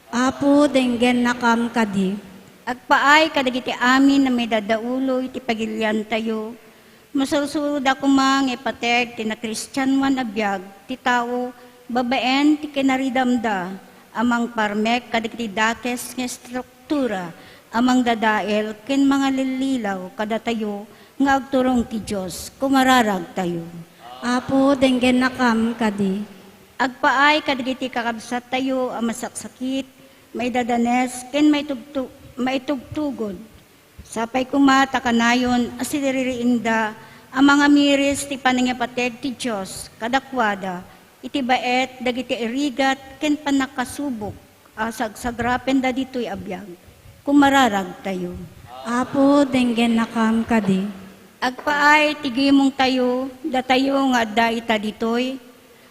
Apo, denggennakam kadi. Agpaay kadagiti amin a maidadaulo iti pagiliantayo. Masursuroda koma nga ipateg ti nakristianoan a biag ti tao babaen ti kinaridamda a mangparmek kadagiti dakes nga estruktura a mangdadael ken mangalillilaw kadatayo nga agturong ti Dios, kumararagtayo. Apo, denggennakam kadi. Agpaay kadagiti kakabsattayo a masaksakit, maidadanes, ken maitugtu-, maitugtugod. Sapay koma ta kanayon a siririingda a mangamiris ti panangipateg ti Dios kadakuada iti baet dagiti irigat ken pannakasubok a sagsarapenda ditoy a biag. Kumararagtayo. Apo, denggennakam kadi. Agpaay ti gimongtayo, datayo nga adda ita ditoy,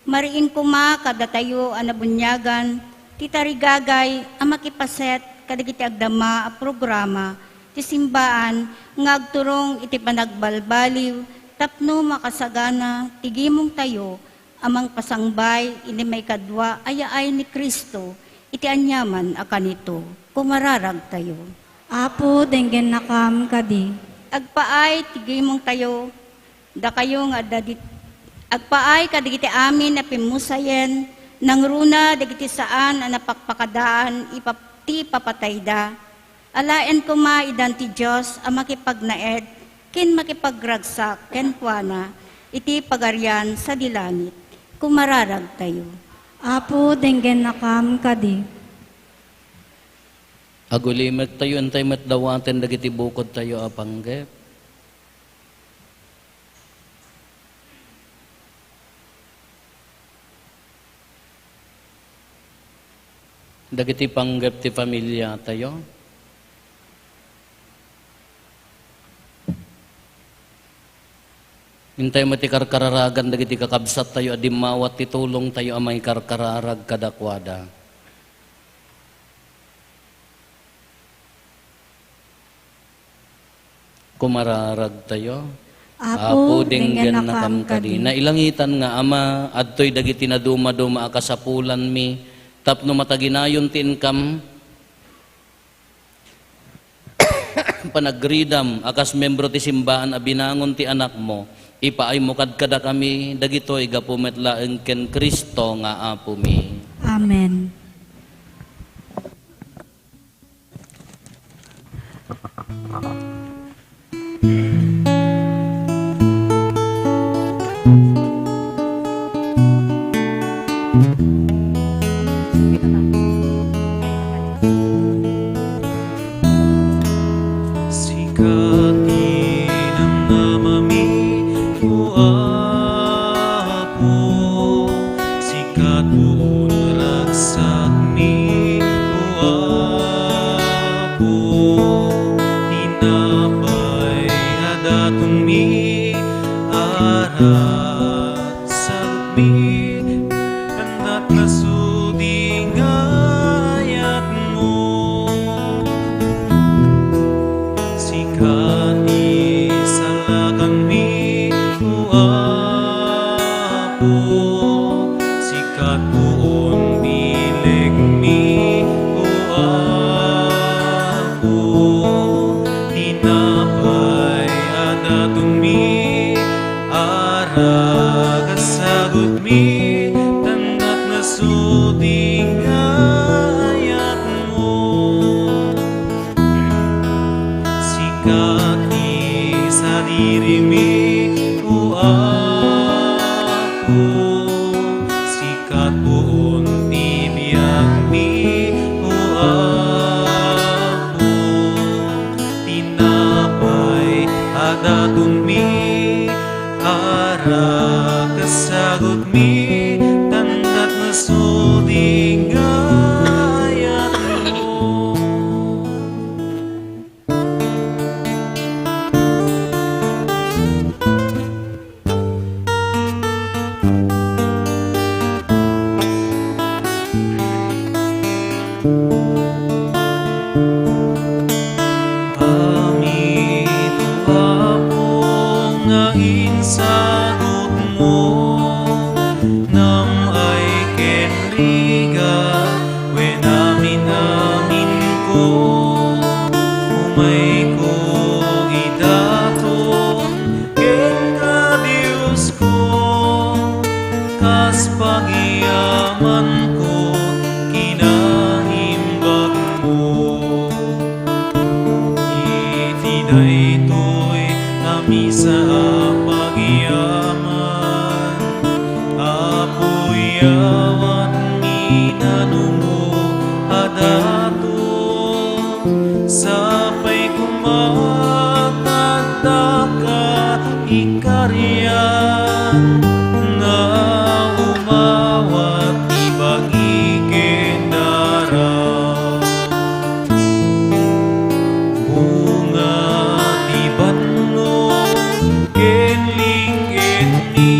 mariin koma kadatayo a nabuniagan ti tarigagay a makipaset kadagiti agdama a programa ti simbaan nga agturong iti panagbalbaliw tapno makasagana ti gimongtayo a mangpasangbay iti maikadua a yaay ni Cristo iti aniaman a kanito. Kumararagtayo. Apo, denggennakam kadi. Agpaay ti gimongtayo, dakayo nga adda dit-, agpaay kadagiti amin a pimmusayen, nangruna dagiti saan a napakpakadaan ipap-, ti papatayda. Alaen koma idan ti Dios a makipagnaed ken makipagragsak kenkuana iti Pagarian sadi langit. Kumararagtayo. Apo, denggennakam kadi. Agulimektayo, intay met dawaten dagiti bukodtayo a panggep. Dagiti panggep ti familiatayo. Intay met ti karkararagan dagiti kakabsattayo a dimmawat ti tulongtayo a mangikarkararag kadakuada. Kumararagtayo. Apo, denggennakam kadi. Nailangitan nga Ama, adtoy dagiti nadumaduma a kasapulanmi tapno mataginayon ti inkam panagridam a kas membro ti simbaan a binangon ti Anakmo. Ipaaymo kadkadakami dagitoy gapu met laeng ken Cristo nga Apomi. Amen. Sika ti namnamami, O Apo. Sika ti ragsakmi, O Apo. Tinapay a datonmi, arak sagutmi, dandat nga sudi nga ayatmo. Sika ti salakanmi, O Apo. Sika ti bilegmi, O Apo. Tinapay a datonmi, arak sagutmi, dandat nga sudi nga ayatmo. Sika ti sadirimi, O Apo. Sika ti biagmi, O Apo. Tinapay a datonmi, arak sagutmi, dandat nga sudi nga ayatmo. Amin, O Apo, nga Mayko idaton kenka, Diosko, kas pagiyamanko kinaimbagmo. Iti daytoy a misa a pagiyaman, Apo, iyawatmi nanumo a daton. Sapay koma ta addaka ikarian nga umawat ti bagi ken dara. Bunga ti banno ken ling-inmi,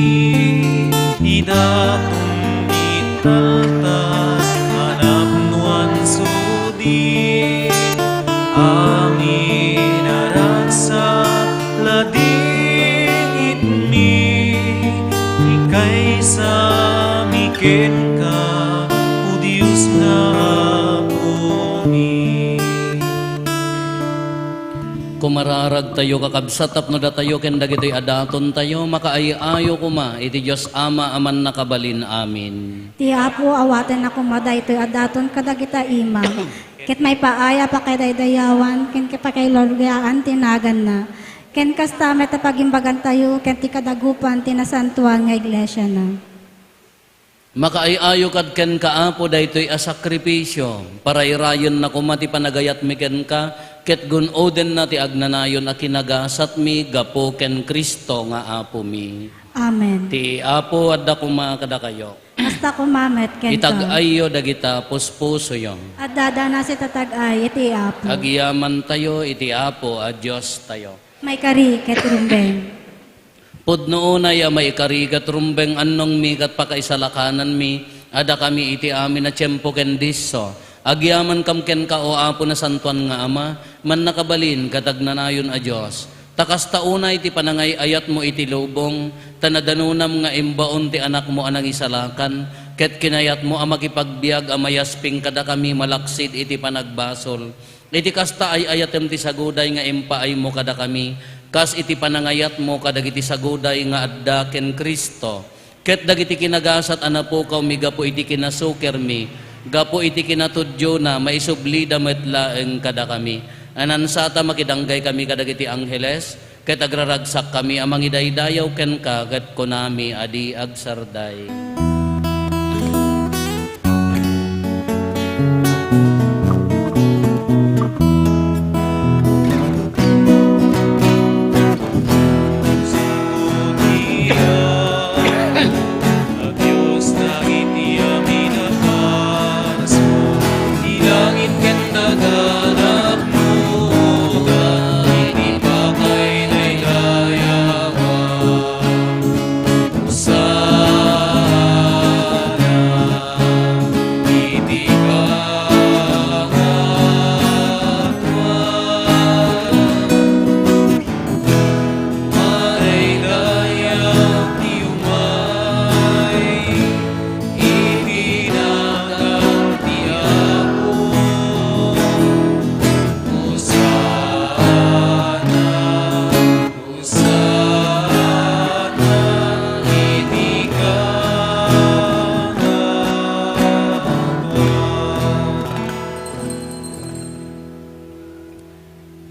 idaton ti taltal a napnoan sudi. Amin a ragsak, ladingitmi, ikaysami kenka, O Dios nga Apomi. Kumararagtayo, kakabsat, tapno datayo ken dagitoy a datontayo, makaay-ayo koma iti Dios Ama a Mannakabalin. Amin. Ti Apo, awatenna koma daytoy a daton kadagita ima. Ket maipaay a pakidaydayawan ken pakaigloriaan ti naganna. Ken kasta met a pagimbagantayo ken ti kadagupan ti nasantoan nga iglesiana. Makaay-ayo kad kenka, Apo, daytoy a sakrifisio. Parayrayenna koma ti panagayatmi kenka, ket gun-odenna ti agnanayon a kinagasatmi gapu ken Cristo nga Apomi. Amen. Ti Apo adda koma kadakayo. Kasta koma met kenka. Itag-ayyo dagita puspusoyo. Adda a nasitatag-ay iti Apo. Agyamantayo iti Apo a Diostayo. Maikari ket rumbeng. Pudno unay a maikari ket rumbeng, annongmi ket pakaisalakananmi a dakami iti amin a tiempo ken disso. Agyamankam kenka, O Apo, Nasantoan nga Ama, Mannakabalin ket Agnanayon a Dios. Ta kasta unay ti panangay-ayatmo iti lubong, ta nadanonam nga imbaon ti Anakmo a Nangisalakan, ket kinayatmo a makipagbiag a mayasping kadakami malaksid iti panagbasol. Iti kasta, ay-ayatem ti saguday nga impaaymo kadakami, kas iti panangayatmo kadagiti saguday nga adda ken Cristo. Ket dagiti kinagasat a napukawmi gapu iti kinasukirmi, gapu iti kinatudiona, maisublida met laeng kadakami. Ania, saan ta makidanggay kami kadagiti angheles, ket agraragsakkami a mangidaydayaw kenka, ket kunami a di agsarday.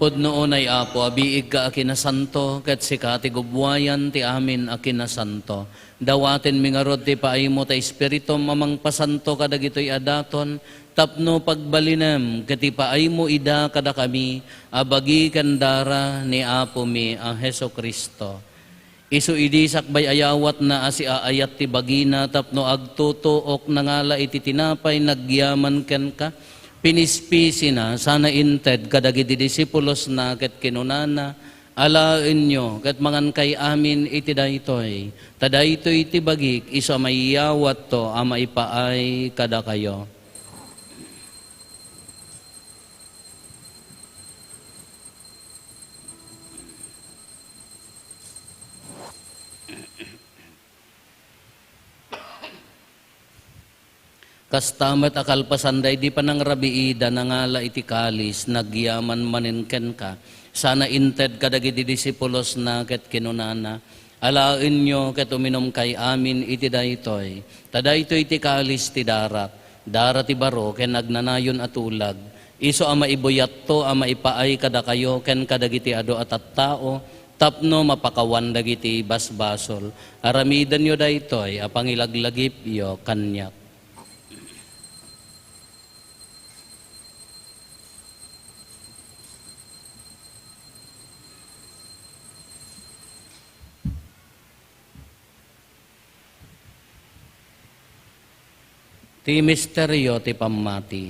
Pudno unay, Apo, a biigka a kinasanto, ket sika ti gubbuayan ti amin a kinasanto. Dawatenmi ngarud ti paaymo ta Espiritum a mangpasanto kadagitoy a daton, tapno pagbalinem ket ipaaymo ida kadakami a bagi ken dara ni Apomi a Jesu-Cristo. Isu idi sakbay a yawatna a siaayat ti bagina tapno agtutuok, nangala iti tinapay, nagyaman kenka, pinispisina, sana inted kadagiti disipulosna ket kinunana, Alaenyo ket mangankay amin iti daytoy, ta daytoy ti bagik, isu a maiyawatto a maipaay kadakayo. Kasta met a kalpasan daydi panangrabiida, nangala iti kalis, nagyaman manen kenka, sana inted kadagiti disipulosna ket kinunana, "Alaenyo ket uminumkay amin iti daytoy, ta daytoy ti kalis ti darak, dara ti baro ken agnanayon a tulag, isu a maibuyatto a maipaay kadakayo ken kadagiti adu a tattao tapno mapakawan dagiti basbasol. Aramidenyo daytoy a pangilaglagipyo kaniak." Ti misterio ti pammati.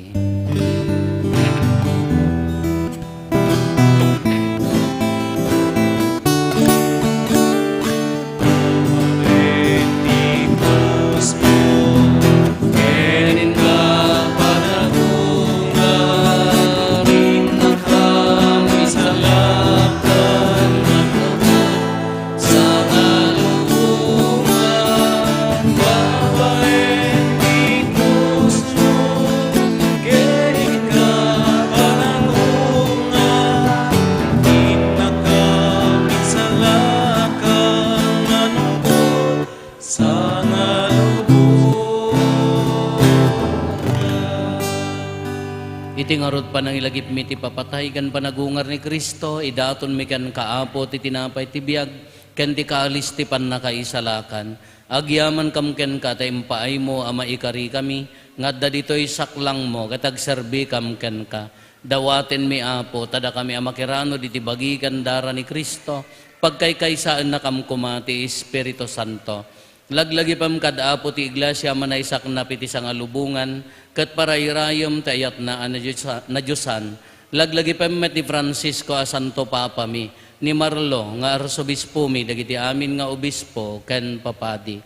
Iti ngarud panangilagipmi ti papatay ken panagungar ni Cristo, idatonmi kenka, Apo, ti tinapay ti biag ken ti kalis ti pannakaisalakan. Agyamankam kenka ta impaaymo a maikarikami nga adda ditoy saklangmo ket agserbikam kenka. Dawatenmi, Apo, ta dakami a makiranod iti bagi ken dara ni Cristo, pagkaykaysaennakam koma ti Espiritu Santo. Laglagipem kad Apo ti iglesia a manaysaknap iti sangalubongan ket parayrayem ti ayatna a nadiosa-, nadiosan. Laglagipem met ni Francisco a Santo Papami, ni Marlo nga Arsobispomi, dagiti amin nga obispo ken papadi.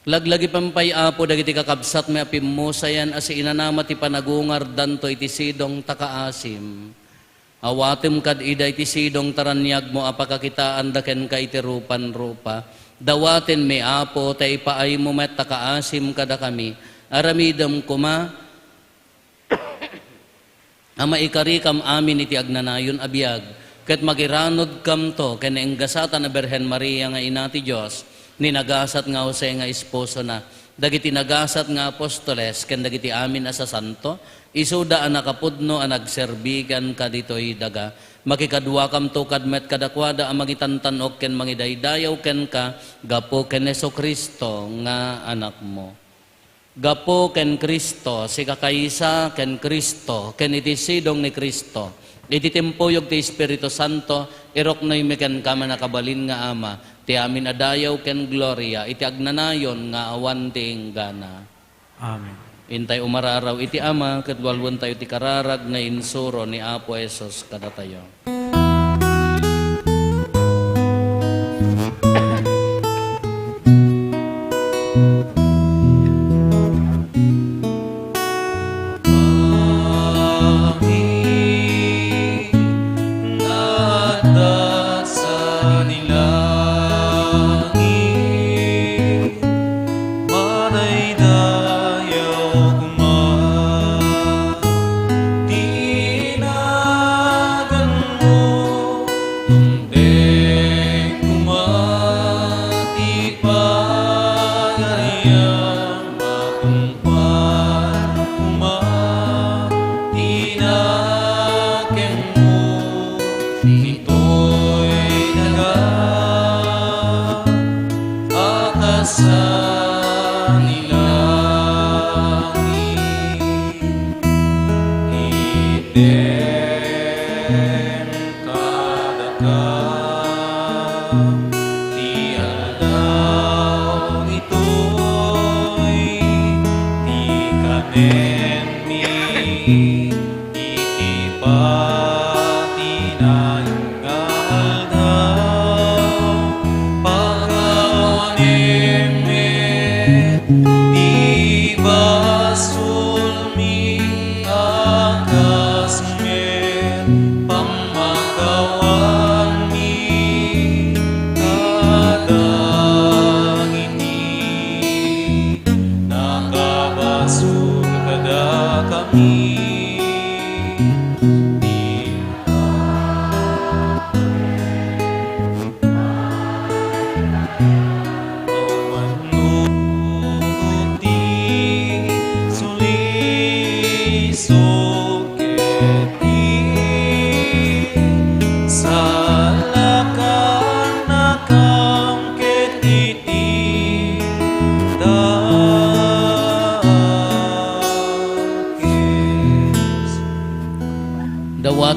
Laglagipem pay, Apo, dagiti kakabsatmi a pimmusayan a siinanama ti panagungardanto iti sidong ta kaasim. Awatem kad ida iti sidong ta raniagmo a pakakitaanda kenka iti rupan-rupa. Dawatenmi, Apo, ta ipaaymo met ta kaasim kadakami. Aramidem koma a maikarikam amin iti agnanayon a biag, ket magiranodkamto ken naenggasatan a Birhen Maria nga Ina ti Dios, ni nagasat nga Jose nga esposona, dagiti nagasat nga apostoles, ken dagiti amin a sasanto, isuda a nakapudno a nagserbi kenka ditoy daga. Makikaduakamto kad met kadakuada a mangitantan-ok ken mangidaydayaw kenka gapu ken Jesu-Cristo nga Anakmo. Gapu ken Cristo, sikakaysa ken Cristo, ken iti sidong ni Cristo, iti timpuyog ti Espiritu Santo, iruknoymi kenka, mannakabalin nga Ama, ti amin a dayaw ken gloria iti agnanayon nga awan ti inggana. Amen. Intay umararaw iti Ama, ket walwentayo ti kararag nga insuro ni Apo Jesus kadatayo.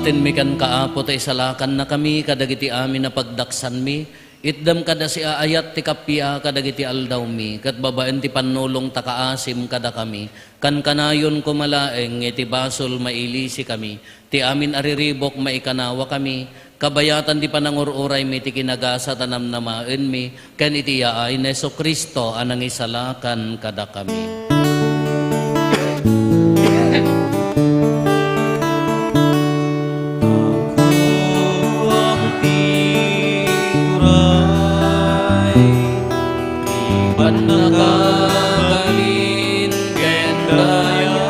Tenmi kenka, Apo, ta isalakannakami kadagiti amin a pagdaksanmi. Itdem kada siaayat ti kappia kadagiti aldawmi, ket babaen ti pannulong ta kaasim kadakami. Kankanayon koma laeng iti basol mailisikami. Ti amin a riribuk maikanawakami. Kabayatan ti panangur-uraymi ti kinagasat a namnamaenmi, ken iti yaay ni Jesu-Cristo a nangisalakan kadakami. Aguam ti uray, ti pannakabalin ken daya,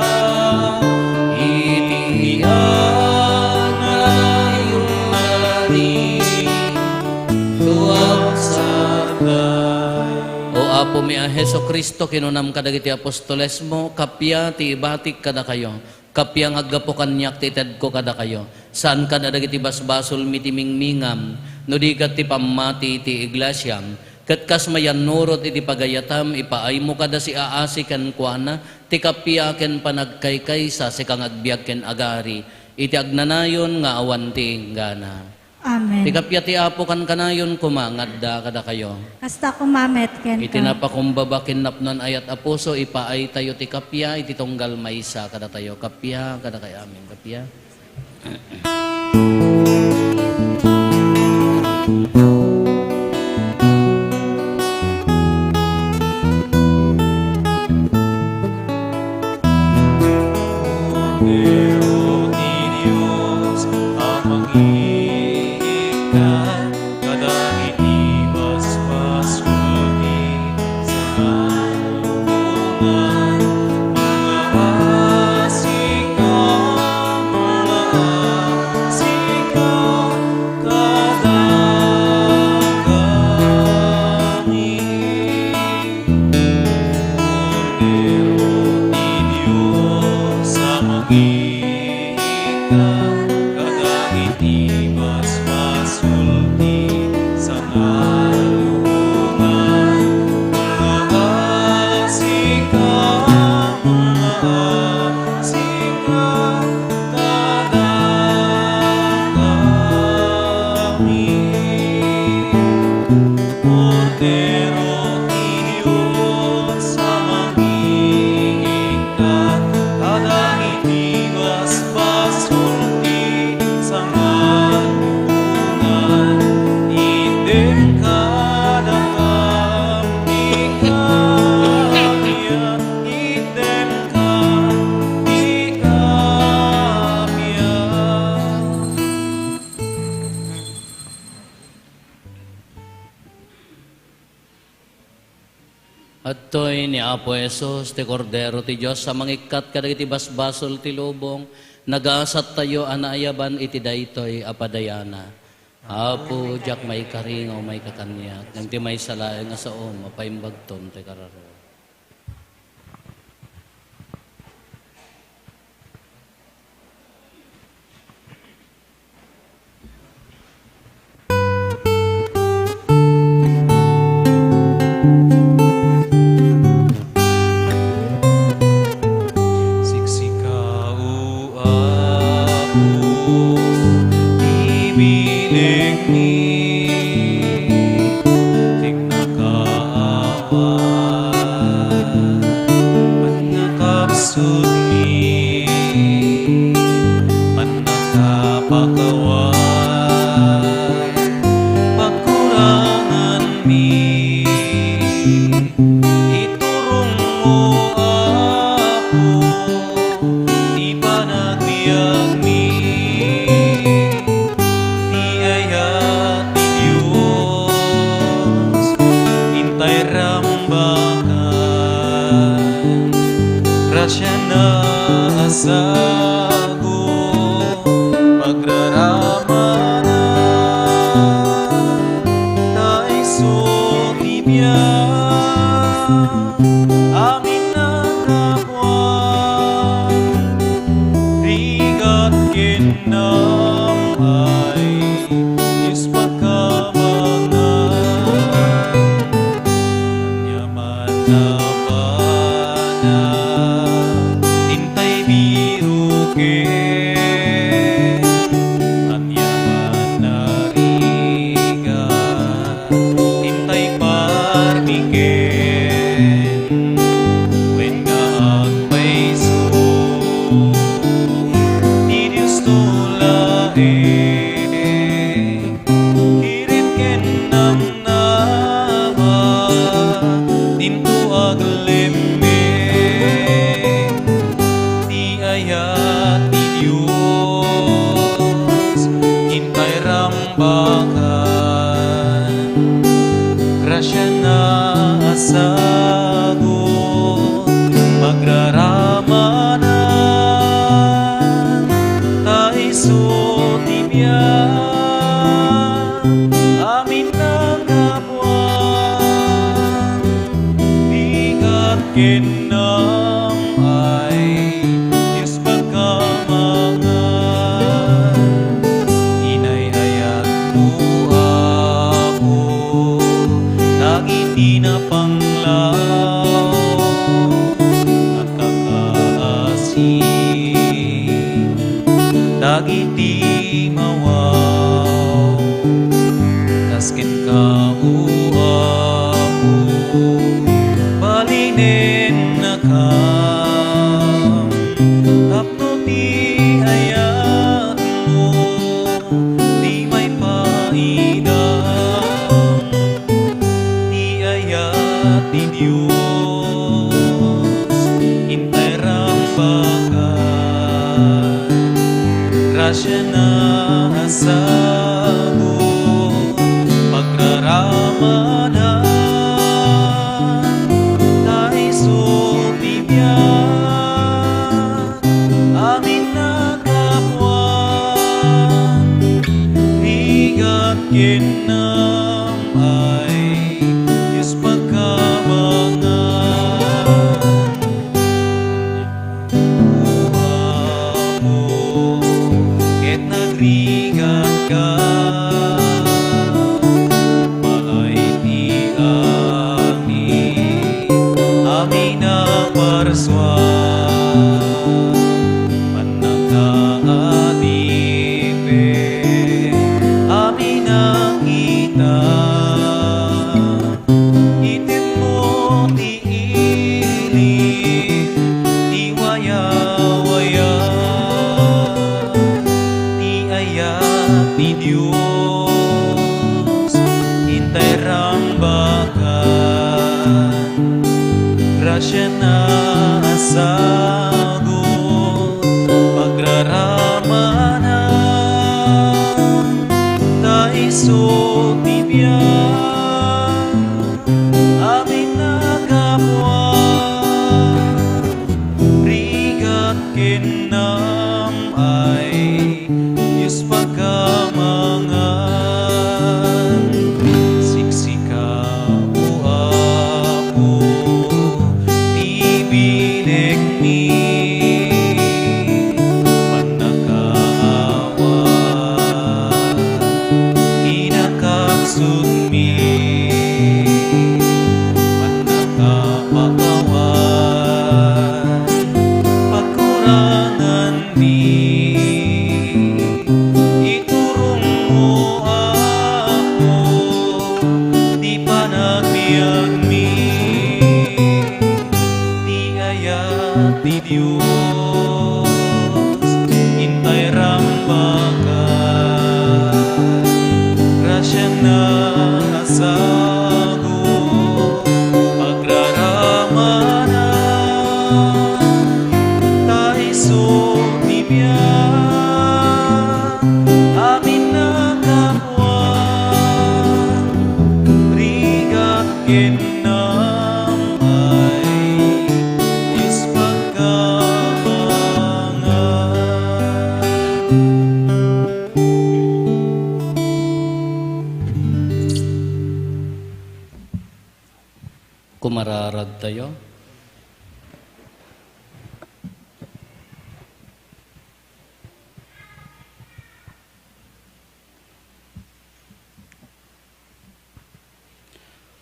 iti biag nga naayonda ti tuaksarday. O Apomi a Jesu-Cristo, kinunam kadagiti apostolesmo, kappia ti ibatik kadakayo, kappia nga aggapu kaniak ti itedko kadakayo. Saan kada dagiti basbasolmi ti mingmingam, no di ket ti pammati ti iglesiam. Ket kas mayannurot iti pagayatam, ipaaymo kada siaasi kenkuana ti kappia ken panagkaykaysa, sika nga agbiag ken agari iti agnanayon nga awan ti inggana. Amen. Ti kappia ti Apo kankanayon koma nga adda kadakayo. Kasta koma met kenka. Iti napakumbaba ken napnoan a yat a puso, ipaaytayo ti kappia iti tunggal maysa kadatayo. Kappia kadakayo amin. Kappia. Kordero ti Dios a mangiikkan kadagiti basbasol ti sangalubongan, mangaasika, mangaasika kadakami. Kordero ti Dios a mangiikkan kadagiti basbasol ti sangalubongan, mangaasika, mangaasika kadakami. Kordero ti Dios a mangiikkan kadagiti basbasol ti sangalubongan, itdem kadakami, kappia, itdem kadakami, kappia. Adtoy ni Apo Jesus, ti Kordero ti Dios a mangikkat kadagiti basbasol ti lubong. Nagasattayo a naayaban iti daytoy a padayana. Apo, diak maikari nga umayka kaniak, ngem ti maysa laeng a saom a paimbagton ti kararua. Siksika, O Apo, ti bilegmi, ti nakaawat, pannakapsutmi, pannakapakawat, pagkuranganmi. Iturongmo, Apo, ti panagbiagmi, ti ayat ti Dios, intay rambakan, grasiana a sago, pagraram Kennam ay Dios pagkabangan. O Apo, ket nagrigatka. Malay ti amin, amin a parsua. Mannakaadipen, amin a kita. Itedmo ti ili ti wayawaya, ti ayat ti Dios, intay rambakan. Grasiana a sagut, pagraramanan, ta isu ti biag. Amin a kapua, rigat kennam ay Dios pagkabangan. Siksika, O Apo, ti binekmi, mannakaawa, kinakapsutmi, mannakapakawan, pagkuranganmi. Iturongmo, Apo, ti panagbiagmi, ti ayat ti Dios, intay rambakan. Grasiana a sagut, pagraramanan, ta isu ti biag. Amin a kapua, rigat kennam ay Dios pagkabangan. Kumararag tayo.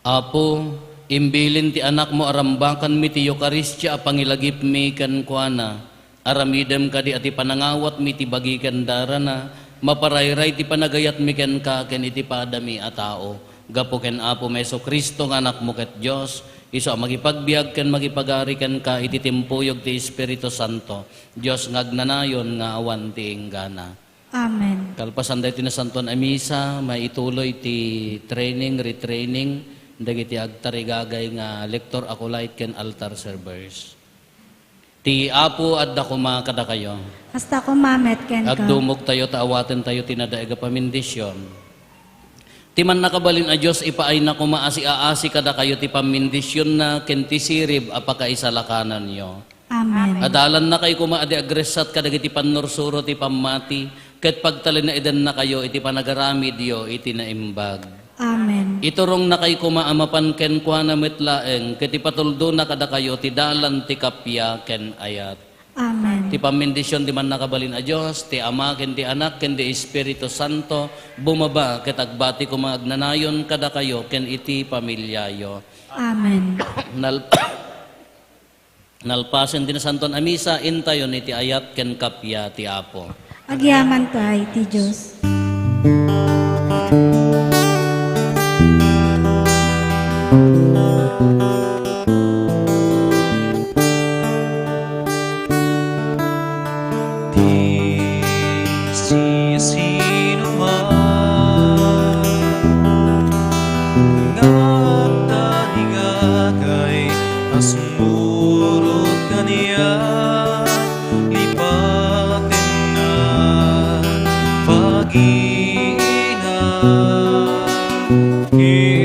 Apo, imbilin ti Anakmo a rambakanmi ti Eukaristia a pangilagipmi kenkuana. Aramidem kadi a ti panangawatmi ti bagi ken darana, maparayray ti panagayatmi kenka ken iti padami a tao. Gapu ken Apomi Jesu-Cristo nga Anakmo ket Dios, isu a mangipagbiag ken mangipagari kenka iti timpuyog ti Espiritu Santo, Dios nga agnanayon nga awan ti inggana. Amen. Kalpasan daytoy Nasantoan a Misa, maituloy ti training, retraining dagiti agtarigagay nga lector acolyte ken altar servers. Ti Apo adda koma kadakayo. Kasta koma met kenka. Agdumogtayo ta awatentayo ti nadaig a pamendisyon. Ti mannakabalin a Dios ipaayna koma a siaasi kadakayo ti pammendisyonna ken ti sirib a pakaisalakananyo. Amen. Adalannakay koma a di agressat kadagiti pannursuro ti pammati, ket pagtalinaedannakayo iti panagaramidyo iti naimbag. Amen. Iturongnakay koma a mapan kenkuana met laeng, ket ipatuldona kadakayo ti dalan ti kappia ken ayat. Amen. Ti pammendision ti Mannakabalin a Dios, ti Ama, ken ti Anak, ken ti Espiritu Santo, bumaba ket agbati koma agnanayon kadakayo ken iti pamiliayo. Amen. Nal-, Nalpasen ti Nasantoan a Misa, intayon iti ayat ken kappia ti Apo. Agyamankay ti Dios. Ti siasinoman nga agtarigagay a sumurot kaniak, lipatenna, bagiina, ken